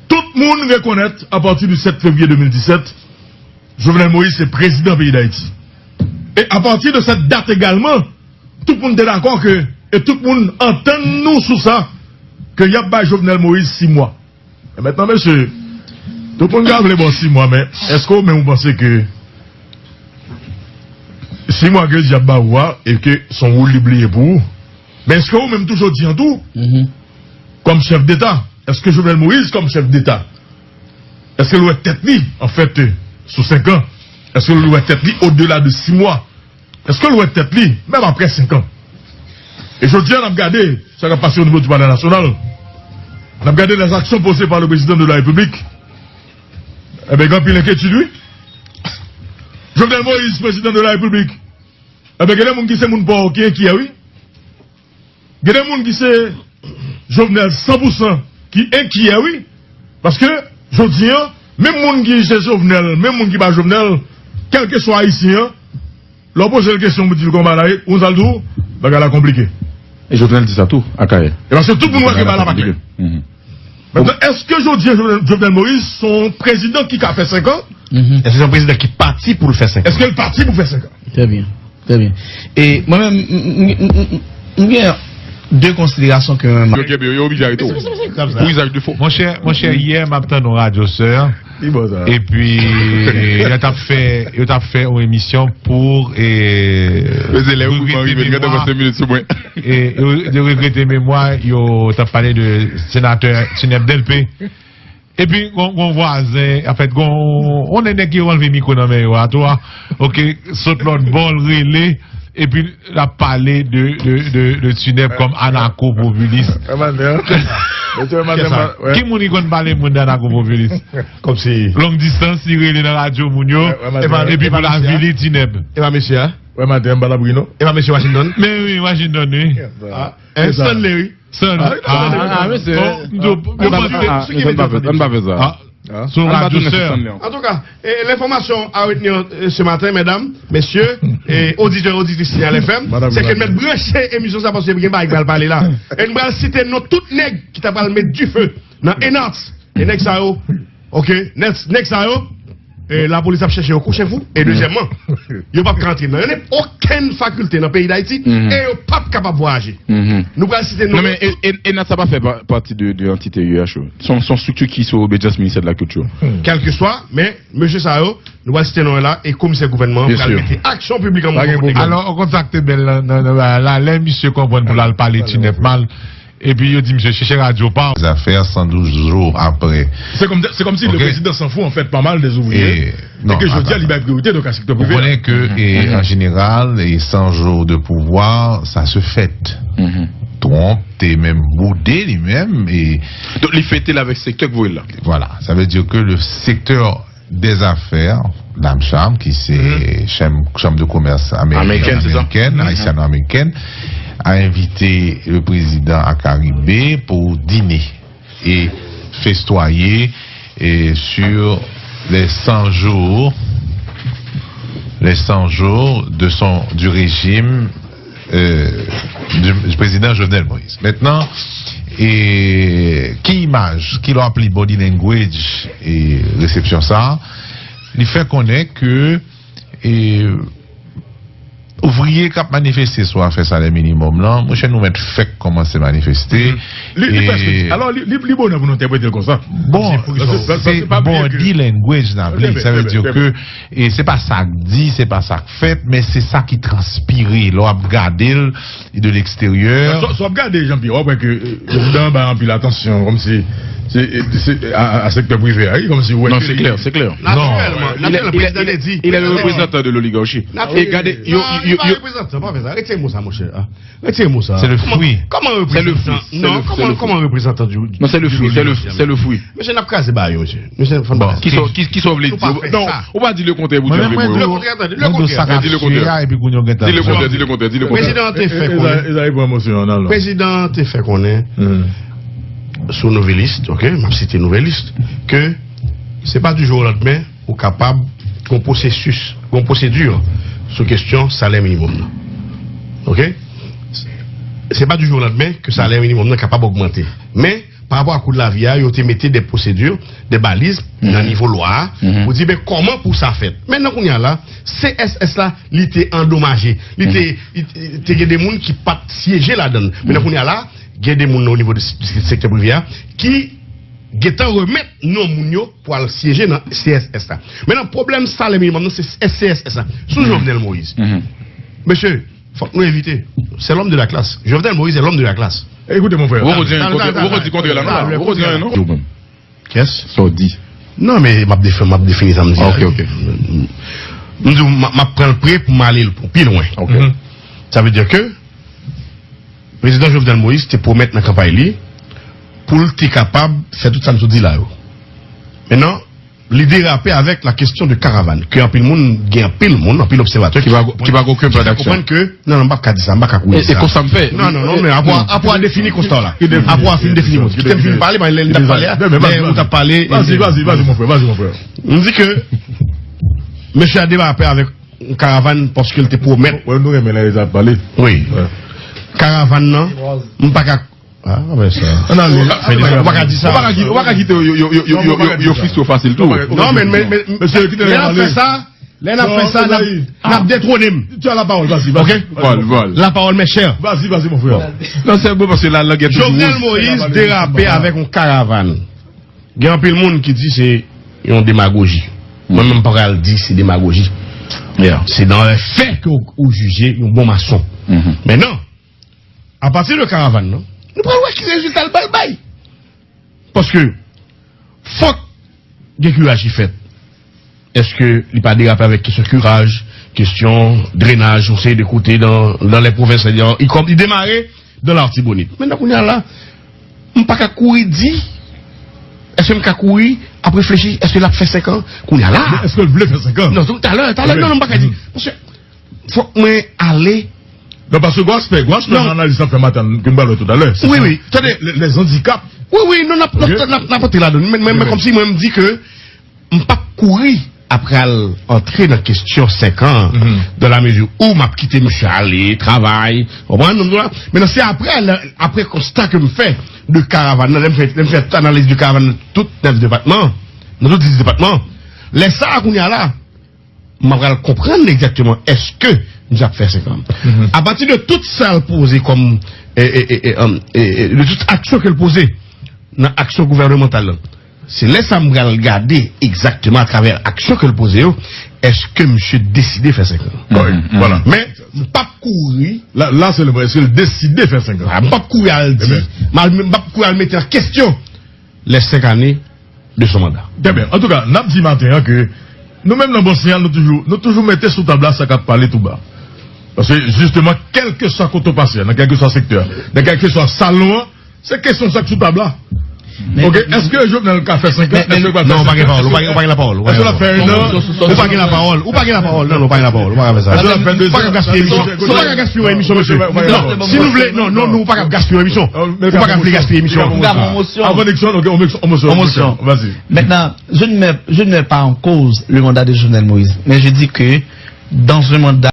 tout moun rekonèt apati di sèt fevriye de mil disèt, Jovenel Moïse se prezidan peyi Dayiti. E apati de sèt dat egalman, tout moun te dakò ke, e tout moun antann nou sou sa, ke y ap bay Jovenel Moïse sis mwa. E mentnan, mesye, tout moun ka vle ba w sis mwa, men èske ou menm ou panse ke sis mwa ke dyab ba ou a, e ke se yon woul li bliye pou ou? Men èske ou menm tou jodi an tou, kòm chèf deta, èske Jovenel Moïse kòm chèf deta, èske l wè tèt li, anfèt, sou senk an, èske l wè tèt li odela de sis mwa? Èske l wè tèt li, menm apre senk an? E jodi a, n ap gade sa k ap pase o nivo di Palè Nasyonal. N ap gade les actions posées par le président de la République. Enben, gen anpil enkyetid, wi. Jovenel Moïse, président de la République. Enben, gen de moun ki se moun pa w ki enkyè, wi. Gen de moun ki se Jovenel san pou san ki enkyè, wi. Paske, jodi a, menm moun ki se Jovenel, menm moun ki pa Jovenel, kèlkeswa Ayisyen an, lè w poze l kesyon pou di l kòman bagay la ye, ou konn sa l di w, bagay la konplike. E Jovenel di sa tou, Akayè. E paske tout moun wè ke bagay la pa klè. Mentnan, èske jodi a Jovenel, Jovenel Moïse se yon prezidan ki ka fè senk an? Èske se yon prezidan ki pati pou l fè senk an? Èske l pati pou fè senk an? Trè byen, trè byen. E mwen menm, m, m, m, m, m gen de konsiderasyon ke mwen menm. Yo kenbe yo, yo oblije arete w. Pou izaj de fo. Monchè, monchè, yè m ap tande yon radyo sè. Li bon sa. Epi, yo t ap fè, yo t ap fè yon emisyon pou, e, Mezye, lè yo koupman rive, li gentan pran senk minit sou mwen. E, yo, yo regrete memwa, yo t ap pale de senatè Tinèp Dèlpe. Epi, gon, gon vwazen, anfèt, gon, gon nèg ki anlve mikwo nan men yo a tou a, oke, sot lòt bò, l rele, epi l ap pale de, de, de, de Tinèp kòm anakopopilis. Wè maten an. Mesye, wè maten an. Ki moun ki konn pale moun de anakopopilis? Kòmsi. Long distance, li rele nan radyo moun yo, epi pou l avili Tinèp. E pa mesye a? Wè maten an, m pa t ap ri non. E pa mesye Washington? Men wi, Washington, wi. Stanley, wi. San, ah, ah, mesye. Bon, m di w, yo panse, ah, mesye, ann pa fè sa, ann pa fè sa. Ah, se yon radyo sè. Antouka, e, lenfòmasyon a retenir, e, ce matin, medam, mesye, e, oditè, oditris Signal F M, se ke n mèt branche emisyon sa paske gen bagay k pral pale la. E n pral site non tout nèg ki ta pral met dife nan Enarts. E nèg sa yo, oke, nèg, nèg sa yo, e, lapolis ap chèche yo kou chen fou. E dezyèmman, yo p ap ka antre nan nenpòt okenn fakilte nan peyi Dayiti, e yo p ap kapab vwayaje. Nou pral site non, non, men e, e, Enarts sa pa fè pa, pati de, de antite U H O. Se yon, se yon estrikti ki sou obedyans Ministè de la Kilti. Kèlkeswa, men mesye sa yo, nou pral site non yo la, e komisè gouvènman an pral mete aksyon piblik an mouvman pou te gen. Alò, ou konn sa k te bèl nan, nan, nan bagay la, lè misye konprann pou l al pale Tinèp mal, epi yo di misye chèche radyo pa w. Zafè san douz jou apre. Se kòm, se kòmsi le président s'en fout, en fait, pas mal des ouvriers. E ke jodi a, li bay priyorite, donk, a sektè prive a. Ou konnen ke, e, an jeneral, e san jou de pouvwa, sa se fèt. Trump te menm boude li menm, e donk, li fete l avèk sektè k voye l la. Voilà, ça veut dire que le secteur des affaires, Dam Cham, ki se chanm, chanm de komès amerikèn, amerikèn, ayisyano-amerikèn, a envite le président a Caribe pou dine e festwaye e sur les cent jours, les cent jours de son, du régime, euh, du, du président Jovenel Moïse. Mentnan, e ki imaj, ki lè w ap li body language e resepsyon sa, li fè konnen ke, e, ouvriye k ap manifeste sou afè salè minimòm lan, monchè, nou mèt fèk kòmanse manifeste. Li, li prèske di, alò, li, li, li bonè pou nou entèprete l konsa. Bon, se body language n ap li. Sa vle di ke, e se pa sa k di, se pa sa k fèt, men se sa ki transpire lè w ap gade l de l'extérieur. Sa w ap gade, Jean Pierre, w ap wè ke, e, prezidan an bay anpil atansyon, kòmsi se, se a, a sektè prive a, wi, kòmsi w wè. Non, se klè, se klè. Natirèlman, natirèlman, prezidan te di, il est le représentant de l'oligarchie. E gade, yo, yo, yo, reprezantan, pa fè sa. Retire mo sa, monchè. Retire mo sa. C'est le fruit. Kòman reprezantan? Non, kòman, kòman reprezantan du, du, du, c'est le fruit, c'est le fruit. Mesye, n ap kraze bagay yo, mesye. Mesye, fò n pa kraze. Kisa w, ki, kisa w vle di? Non, ou pa di le kontrè pou di anpil mo. Mwen menm, mwen di w, nou di sa k ap fè a, epi kounye a w gentan di le kontrè, di le kontrè, di le kontrè. Prezidan an te fè konnen, prezidan an te fè konnen, sou Nouvelliste, oke, m ap site Nouvelliste, ke se pa du jour au lendemain ou kapab gon pwosesis, gon pwosedi sou kesyon salè minimòm nan. Oke? Se pa du jour au lendemain ke salè minimòm nan kapab ogmante. Men, pa rapò a kou de lavi a, yo te mete de pwosedi, de baliz nan nivo lwa a, pou di, ben, kòman pou sa fèt. Mentnan, kounye a la, C S S la, li te andomaje. Li te, li te, te gen de moun ki pa t syeje ladan l. Mentnan, kounye a la, gen de moun nan o nivo de s-, de sektè prive a ki gentan remèt non moun yo pou al syeje nan C S S la. Mentnan, pwoblèm salè minimòm nan, se C S S la. Sou Jovenel Moïse. Mesye, fòk nou evite. C'est l'homme de la classe. Jovenel Moïse est l'homme de la classe. Écoutez, mon frère. Ou konn di kontrè la, non? Ou konn di anyen, non? Kiyès? Sa w di? Non, men m ap defi-, m ap defini sa m di a. Ok, ok. M di w, m ap pran l pre pou m ale l pou pi lwen. Sa vle di ke Prezidan Jovenel Moïse te pwomèt nan kanpay li pou l te kapab fè tout sa m sot di la yo. Mentnan, li derape avèk la kesyon de karavàn, ke anpil moun, gen anpil moun, anpil obsèvatè ki pa gen okenn plan d'aksyon. Ki fè konprann ke, non, non, m p ap ka di sa, m pa ka kouri sa. E konsa m fè. Non, non, non, men apre, apre a defini konsta w la. Apre a fin defini konsta w. Kite m fin pale, lè m t ap pale a, lè ou t ap pale. Vas-y, vas-y, vas-y, mon frère, vas-y, mon frère. M di ke mesye a derape avèk yon karavàn paske l te pwomèt. Wè, nou renmen lè Elisa ap pale. Wi. Karavàn nan, m pa ka. Ah, men sa. Ann ale. Ou pa ka di sa. Ou pa ka ki-, ou pa ka kite yo, yo, yo, yo, yo, yo, yo fristre w fasil tou. Non, men, men, men, lè n ap fè sa, lè n ap fè sa, n ap, n ap detwone m. Tu as la parole, vas-y, vas-y. Ok? Vol, vol. La parole m'est chère. Vas-y, vas-y, mon frère. Non, se bon, paske la, langèt toujou wouz. Jovenel Moïse derape avèk yon karavàn. Gen anpil moun ki di se yon demagoji. Mwen menm, m pa pral di se demagoji. Se dans les faits ke ou, ou jije yon bon mason. Men non, apati de karavàn nan, nou pral wè ki rezilta l pral bay. Paske fòk gen kiraj ki fèt. Èske li pa derape avèk kesyon kiraj, kesyon drenaj, yon seri de kote dans, dans les provinces, sètadi, li kòm, li demare dans l'Artibonite. Mentnan, kounye a la, m pa ka kouri di, èske m ka kouri ap reflechi, èske l ap fè senk an? Kounye a la. Men èske l vle fè senk an? Non, talè, talè, non, non, m pa ka di. Paske fòk mwen ale. Non, paske gwo aspè, gwo aspè nan analiz sa fè maten, ke m pral wè toutalè. Wi, wi, tande. Les, les handicaps. Wi, wi, non, n ap, n ap, n ap, n ap antre ladan. Men, men, men kòmsi mwen, m di ke m p ap kouri apre al antre nan kesyon senk an, dans la mesure où m ap kite misye ale, travay, w konprann, nou la. Men se apre, apre konsta ke m fè de karavàn nan, lè m fè, lè m fè tout analiz de karavàn nan tout nèf depatman, nan tout dis depatman, lè sa a kounye a la, m ap pral konprann egzakteman èske misye ap fè senk an. Apati de tout sa l poze kòm, e, e, e, e, e, e, de tout aksyon ke l poze nan aksyon gouvènemantal lan, se lè sa m pral gade egzakteman atravè aksyon ke l poze yo, èske misye deside fè senk an. Wi, vwala. Men, m p ap kouri. La, la, se le mwen, èske l deside fè senk an? M p ap kouri al di, m p ap kouri al mete an kesyon lè senk ane de son manda. Trè byen. Antouka, n ap di maten an ke nou menm nan Bon Siyal, nou toujou, nou toujou mete sou tab la sa k ap pale tou ba. Paske, jisteman, kèlkeswa kote w pase, nan kèlkeswa sektè, nan kèlkeswa salon an, se kesyon sa k sou tab la. Ok, èske Jovenel ka fè senk an? Èske l pral fè senk an? Non, ou pa gen lapawòl, ou pa gen lapawòl. Èske l ap fè en an? Ou pa gen lapawòl, ou pa gen lapawòl, non, non, ou pa gen lapawòl, ou pa ka fè sa. Èske l ap fè de zan? Ou pa ka gaspiye emisyon, ou pa ka gaspiye emisyon, mesye. Non, si nou vle, non, non, nou pa ka gaspiye emisyon. Ou pa ka vle gaspiye emisyon. Avan Nixon, ok, on Nixon, on Nixon, on Nixon. Vas-y. Maintenant, je ne mets, je ne mets pas en cause le mandat de Jovenel Moïse, mais je dis que dans un mandat,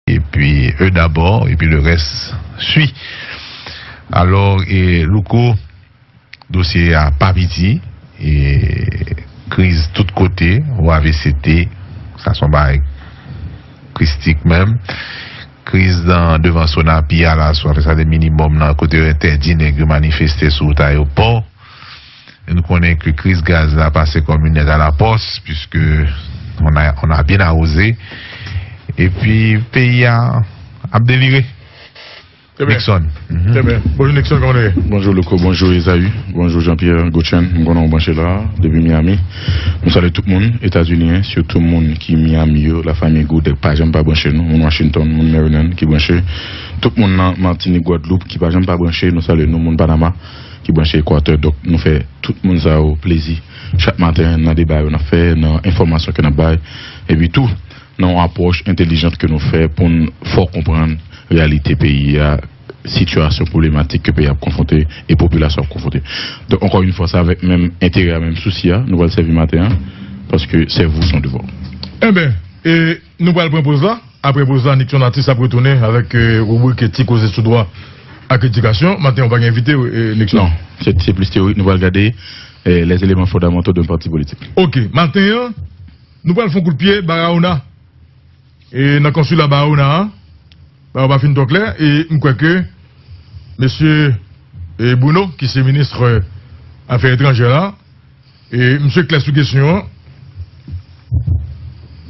et puis eux d'abord, et puis le reste suit. Alò, e, Louko, dosye a pa piti, e, kriz tout kote, ou A V C T, sa se yon bagay kristik menm. Kriz nan devan Sonapi a la, sou afè salè minimòm nan, kote yo entèdi nèg yo manifeste sou wout ayewopò. E nou konnen ke kriz gaz la pase comme une lettre à la poste, puisque on a, on a bien arrosé. Epi peyi a ap delire. Nixon. Trè byen. Bonjou Nixon, kòman nou ye? Bonjou Louko, bonjou Esaü, bonjou Jean-Pierre Gautchen, m konnen w branche la depi Miami. Nou salye tout moun Etazini, sitou moun ki Miami yo, lafanmi Goudèk pa janm pa branche nou, moun Washington, moun Maryland ki branche, tout moun nan Matinik, Gwadloup ki pa janm pa branche, nou salye nou, moun Panama ki branche Ekwatè. Donk, nou fè tout moun sa yo plezi chak maten nan deba yo n ap fè, nan enfòmasyon ke n ap bay. Epi tou, nan yon apwòch entelijant ke nou fè pou n fè w konprann reyalite peyi a, sitiyasyon pwoblematik ke peyi a ap konfwonte e popilasyon ap konfwonte. Donk, encore une fois, se avèk menm enterè a, menm sousi a, nou pral sèvi maten an, paske c'est vous son devoir. Enben, e, nou pral pran poz la. Apre poz la, Nixon Artiste ap retounen avèk, e, ribrik Ti Koze sou Dwa ak Edikasyon. Maten an, pa gen envite, e, Nixon? Non, se, se plis teyorik. Nou pral gade, e, les éléments fondamentaux d'un parti politique. Ok, maten an, nou pral fè yon kout pye Barahona. E nan konsila Barahona a, bagay yo pa fin twò klè, e m kwè ke mesye, e, Bruno, ki se minis, e, afè etranjè la, e misye klè sou kesyon an,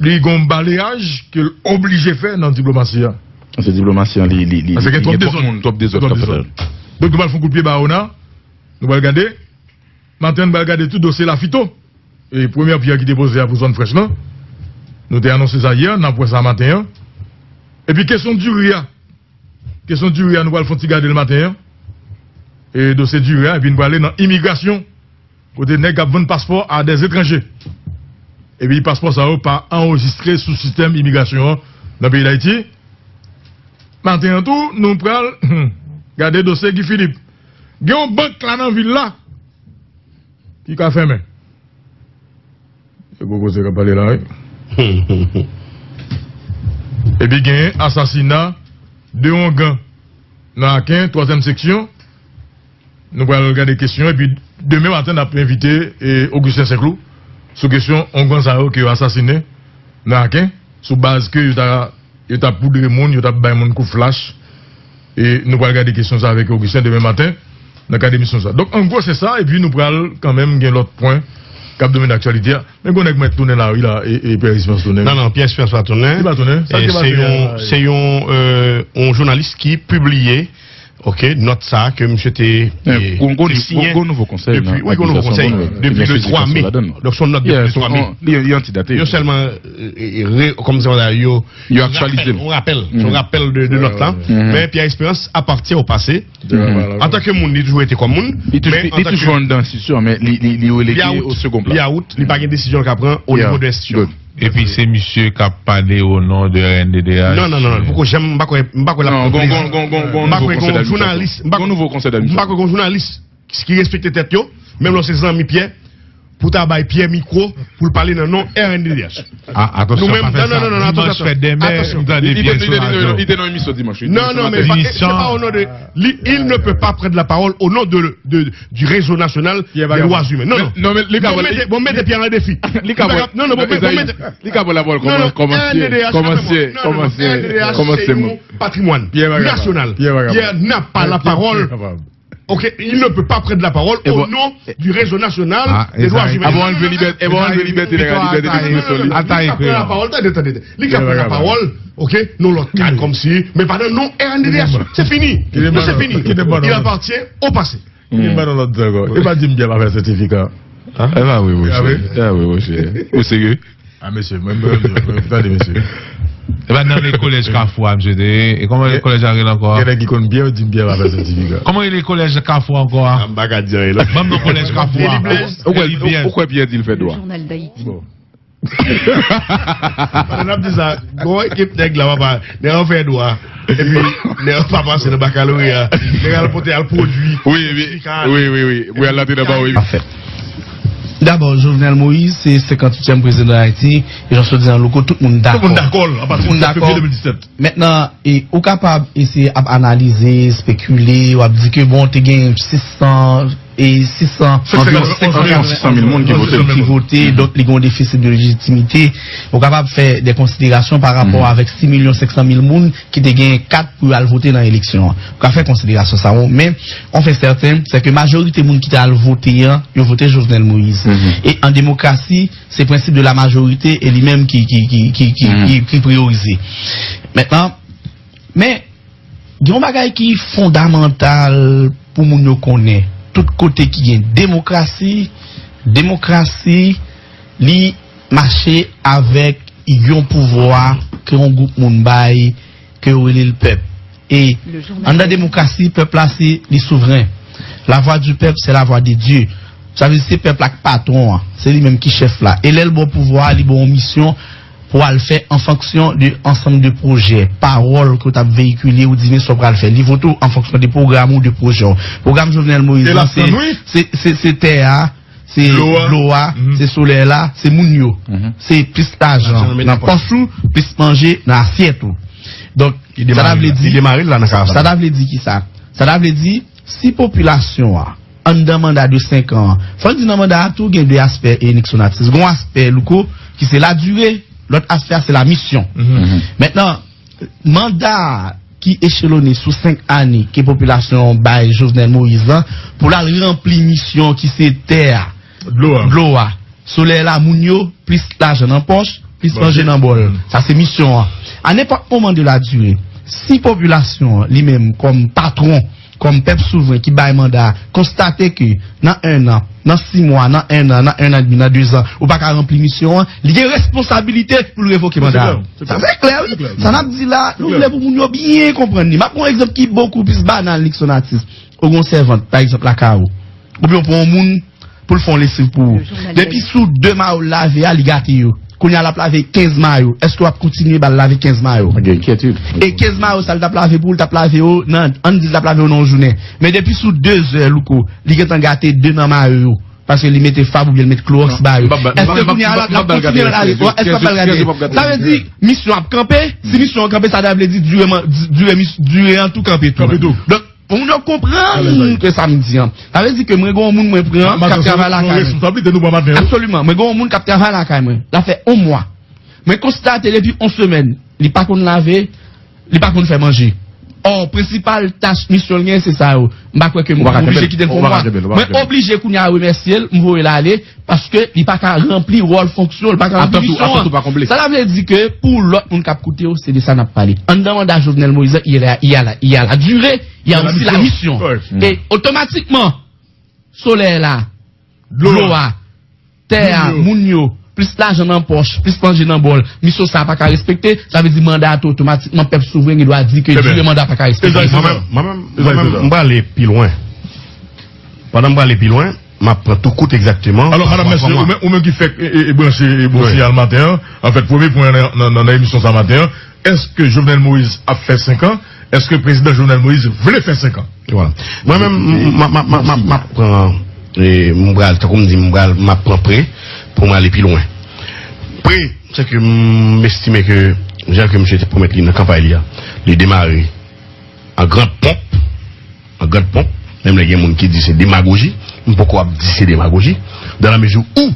li gon baleyaj ke l oblije fè nan diplomasi a. Se diplomasi an, li, li, li, paske gen twòp dezòd. Twòp moun, twòp dezòd k ap fèt. Donk, nou pral fè yon kout pye Barahona, nou pral gade. Maten an, nou pral gade tou dosye Lafito. E premyè pyè ki te poze a pou zòn frèch lan. Nou te anonse sa yè, n ap wè sa maten an. Epi kesyon diri a. Kesyon diri a, nou pral fè yon ti gade l maten an. E dosye diri a, epi nou prale nan imigrasyon. Kote nèg k ap vann paspò a dè etranje. Epi paspò sa yo pa anrejistre sou sistèm imigrasyon an nan peyi Dayiti. Maten an tou, nou pral gade dosye Guy Philippe. Gen yon bank la nan vil la ki ka fèmen. Se gwo koze k ap pale la, wi. Epi gen asasina de ongan nan Aken, twazyèm seksyon. Nou pral gade kesyon, epi demen maten, n ap envite, e, Augustin Saint-Cloud sou kesyon ongan sa yo ke yo asasinen nan Aken, sou baz ke yo ta, yo ta poudre moun, yo ta bay moun kou flach. E nou pral gade kesyon sa avèk Augustin demen maten, nan kad emisyon sa. Donk, an gwo, se sa, epi nou pral kanmenm gen lòt pwen k ap domine aktyalite a. Men gon nèg mwen tounen la, wi, la, e, e Pierre Espérance tounen. Non, non, Pierre Espérance pa tounen. Li pa tounen? Sa l te pase a? Se yon, se yon, euh, yon jounalis ki pibliye, ok, nòt sa a ke misye te, eh, te siyen. Gon nouvo konsèy nan akizasyon, gon nouvo. Depi le twa me. Donk, se yon nòt depi le twa me. Li antidate. Yo sèlman, eh, eh, re-, kòm se yo, yo aktyalize l. Yon rapèl, yon rapèl de, de nòt la. Men Pierre Espérance appartient au passé. Antanke moun, li toujou rete kòm moun. Li toujou anndan enstitisyon, men li, li, li relege o second plan. Li out, li pa gen desizyon l ka pran o nivo de enstitisyon. Epi se misye k ap pale o non de R N D D H. Non, non, non, non, poko janm, m pa kwè, m pa kwè l ap pran plezi. M pa kwè gon jounalis, m pa kwè gon jounalis ki respekte tèt yo, menm lè w se zanmi Pyè, pou ta bay Pyè mikwo pou l pale nan non R N D D H. Ah, atansyon, pa fè sa. Dimanch fè demen, m tande Pyè sou radyo. Li te nan emisyon dimanch, wi. Non, non, men se pa o non de, li, il ne peut pas prendre la parole au nom de, de, du Réseau National des Droits Humains. Non, non. Non, men li ka pran, bon, mete Pyè an defi. Li ka pran, non, non, bon, mete, li ka pran lapawòl kòman, kòman se, kòman se, kòman se moun. Patrimwàn nasyonal. Pyè n'a pas la parole. Ok, il ne peut pas prendre la parole au nom du Réseau National des Droits Humains. Ebon, ann vle libète, ebon, ann vle libète, libète, libète, libète, libète. Li ka pran lapawòl, tande, tande, tande. Li ka pran lapawòl, ok, nan lòt kad, kòmsi, men pa nan non R N D D H. Se fini. Non, se fini. Il appartient au passé. Kite m ba nou lòt ankò. E pa di m Pyè pa fè sètifika. E pa vre, monchè. E pa vre, monchè. Ou serye? Ah, mesye, mwen, mwen, mwen, tande, mesye. E pa nan le kolèj Kafou a, misye te ye. E kòman le kolèj a rele ankò a? Gen nèg ki konn Pyè, yo di m Pyè pa fè sètifika. Kòman rele kolèj Kafou ankò a? Ah, m pa ka di anyen, non. Ban m non kolèj Kafou a. Ou kwè, ou kwè Pyè di l fè dwa? Journal d'Haïti. Bon. Pandan n ap di sa, gon ekip nèg la, papa, nèg yo fè dwa. Epi, nèg yo pa pase nan bakaloreya. Nèg al pote, al pwodui. Wi, wi, wi, wi, wi. Pou y al antre nan bawo, wi. Pafè. Dabò, Jovenel Moïse se senkanntuityèm prezidan Ayiti, e jan w di an, Louko, tout moun dakò. Tout moun dakò, apati de sèt fevriye de mil disèt. Mentnan, e, ou kapab eseye ap analize, espekile, w ap di ke, bon, te gen sis san, e, sis san, anviwon senk san mil moun ki vote, donk li gen yon defisit de lejitimite. Ou kapab fè de konsiderasyon pa rapò avèk sis milyon senk san mil moun ki te gen kat pou yo al vote nan eleksyon an. Ou ka fè konsiderasyon sa yo, men on fait certain, c'est que majorite moun ki te al vote an, yo vote Jovenel Moïse. E an demokrasi, se prensip de la majorite e li menm ki, ki, ki, ki, ki, ki, ki priyorize. Mentnan, men, gen yon bagay ki fondamantal pou moun yo konnen. Tout kote ki gen demokrasi, demokrasi, li mache avèk yon pouvwa ke yon gwoup moun bay, ke yo rele l pèp. E anndan demokrasi, pèp la se li souvren. La voix du peuple, c'est la voix de Dieu. Sa vle di se pèp la k patwon an, se li menm ki chèf la. E lè l ba w pouvwa a, li ba w yon misyon pou w al fè an fonksyon de ansanm de pwojè, pawòl ke w t ap veyikile, ou di men sa w pral fè. Li vote w an fonksyon de pwogram ou de pwojè w. Pwogram Jovenel Moïse lan, se, se, se, se tè a, se dlo a, se solèy la, se moun yo, se plis lajan nan pòch ou, plis manje nan asyèt ou. Donk, sa ta vle di, sa ta vle di ki sa? Sa ta vle di, si popilasyon an, anndan manda de senk an, fò n di nan manda a tou gen de aspè, e Nixon Atis. Gen yon aspè, Louko, ki se la dire, lòt aspè a se la misyon. Mentnan, manda ki echelone sou senk ane ke popilasyon an bay Jovenel Moïse lan pou l al ranpli misyon ki se tè a, dlo a, solèy la, moun yo, plis lajan nan pòch, plis manje nan bòl. Sa se misyon an. A nenpòt moman de la dire, si popilasyon an, li menm, kòm patwon, kòm pèp souvren ki bay manda a, konstate ke nan en an, nan sis mwa, nan en an, nan en an edmi, nan de zan, ou pa ka ranpli misyon an, li gen responsablite pou l revoke manda a. Sa se klè, wi. Sa n ap di la, nou vle pou moun yo byen konprann li. M ap pran yon egzanp ki bokou plis banal, Nixon Atis. Ou gen yon sèvant, pa egzanp, lakay ou. Oubyen ou pran yon moun pou l fè yon lesiv pou ou. Depi sou de mayo l lave a, li gate yo. Kounye a l ap lave kenz mayo. Èske w ap kontinye ba l lave kenz mayo? E kenz mayo sa l t ap lave pou ou, l t ap lave yo nan, ann di l t ap lave yo nan yon jounen. Men depi sou de zè, Louko, li gentan gate de nan mayo yo. Paske li mete fab oubyen li mete klowòks ba yo. Èske kounye a l ap kontinye lave? Èske l ap gate? Sa vle di, misyon ap kanpe. Si misyon an kanpe, sa ta vle di dire, dire an tou kanpe tou. Donk, pou moun yo konprann ke sa m di an. Sa vle di ke mwen gen yon moun mwen pran k ap travay lakay mwen. Absoliman. Mwen gen yon moun k ap travay lakay mwen. L ap fè yon mwa. Mwen konstate depi yon semèn, li pa konn lave, li pa konn fè manje. Ò, prensipal tach misyon l gen, se sa yo. M pa kwè ke m oblije kite l pou yon mwa. Mwen oblije kounye a remèsye l, m voye l ale, paske li pa ka ranpli wòl fonksyon, li pa ka ranpli misyon an. Sa ta vle di ke pou lòt moun k ap koute yo, se de sa n ap pale. Anndan manda Jovenel Moïse, il a, il a, il a la durée, il y a aussi la mission. E otomatikman, solèy la, dlo a, tè a, moun yo, plis lajan nan pòch, plis manje nan bòl, misyon sa a pa ka respekte, sa vle di manda a tou otomatikman pèp souvren gen dwa di ke dire manda a pa ka respekte. Mwen menm, mwen menm, mwen menm, m prale pi lwen. Pandan m prale pi lwen, m ap pran tou kout egzakteman. Alò, madanm, mesye, ou menm, ou menm ki fèk e, e, e branche e bon siyal maten an, anfèt, premye pwen nan, nan, nan, nan emisyon sa maten an, èske Jovenel Moïse ap fè senk an? Èske prezidan Jovenel Moïse vle fè senk an? Voilà. Mwen menm, m, m, m, m, m, m ap pran, e, m pral, tankou m di, m pral, m ap pran pre pou m ale pi lwen. Pre, se ke m estime ke jan ke misye te pwomèt li nan kanpay li a, li demare an grand pomp, an grand pomp, menm lè gen moun ki di se demagoji, m poko ap di se demagoji, dans la mesure où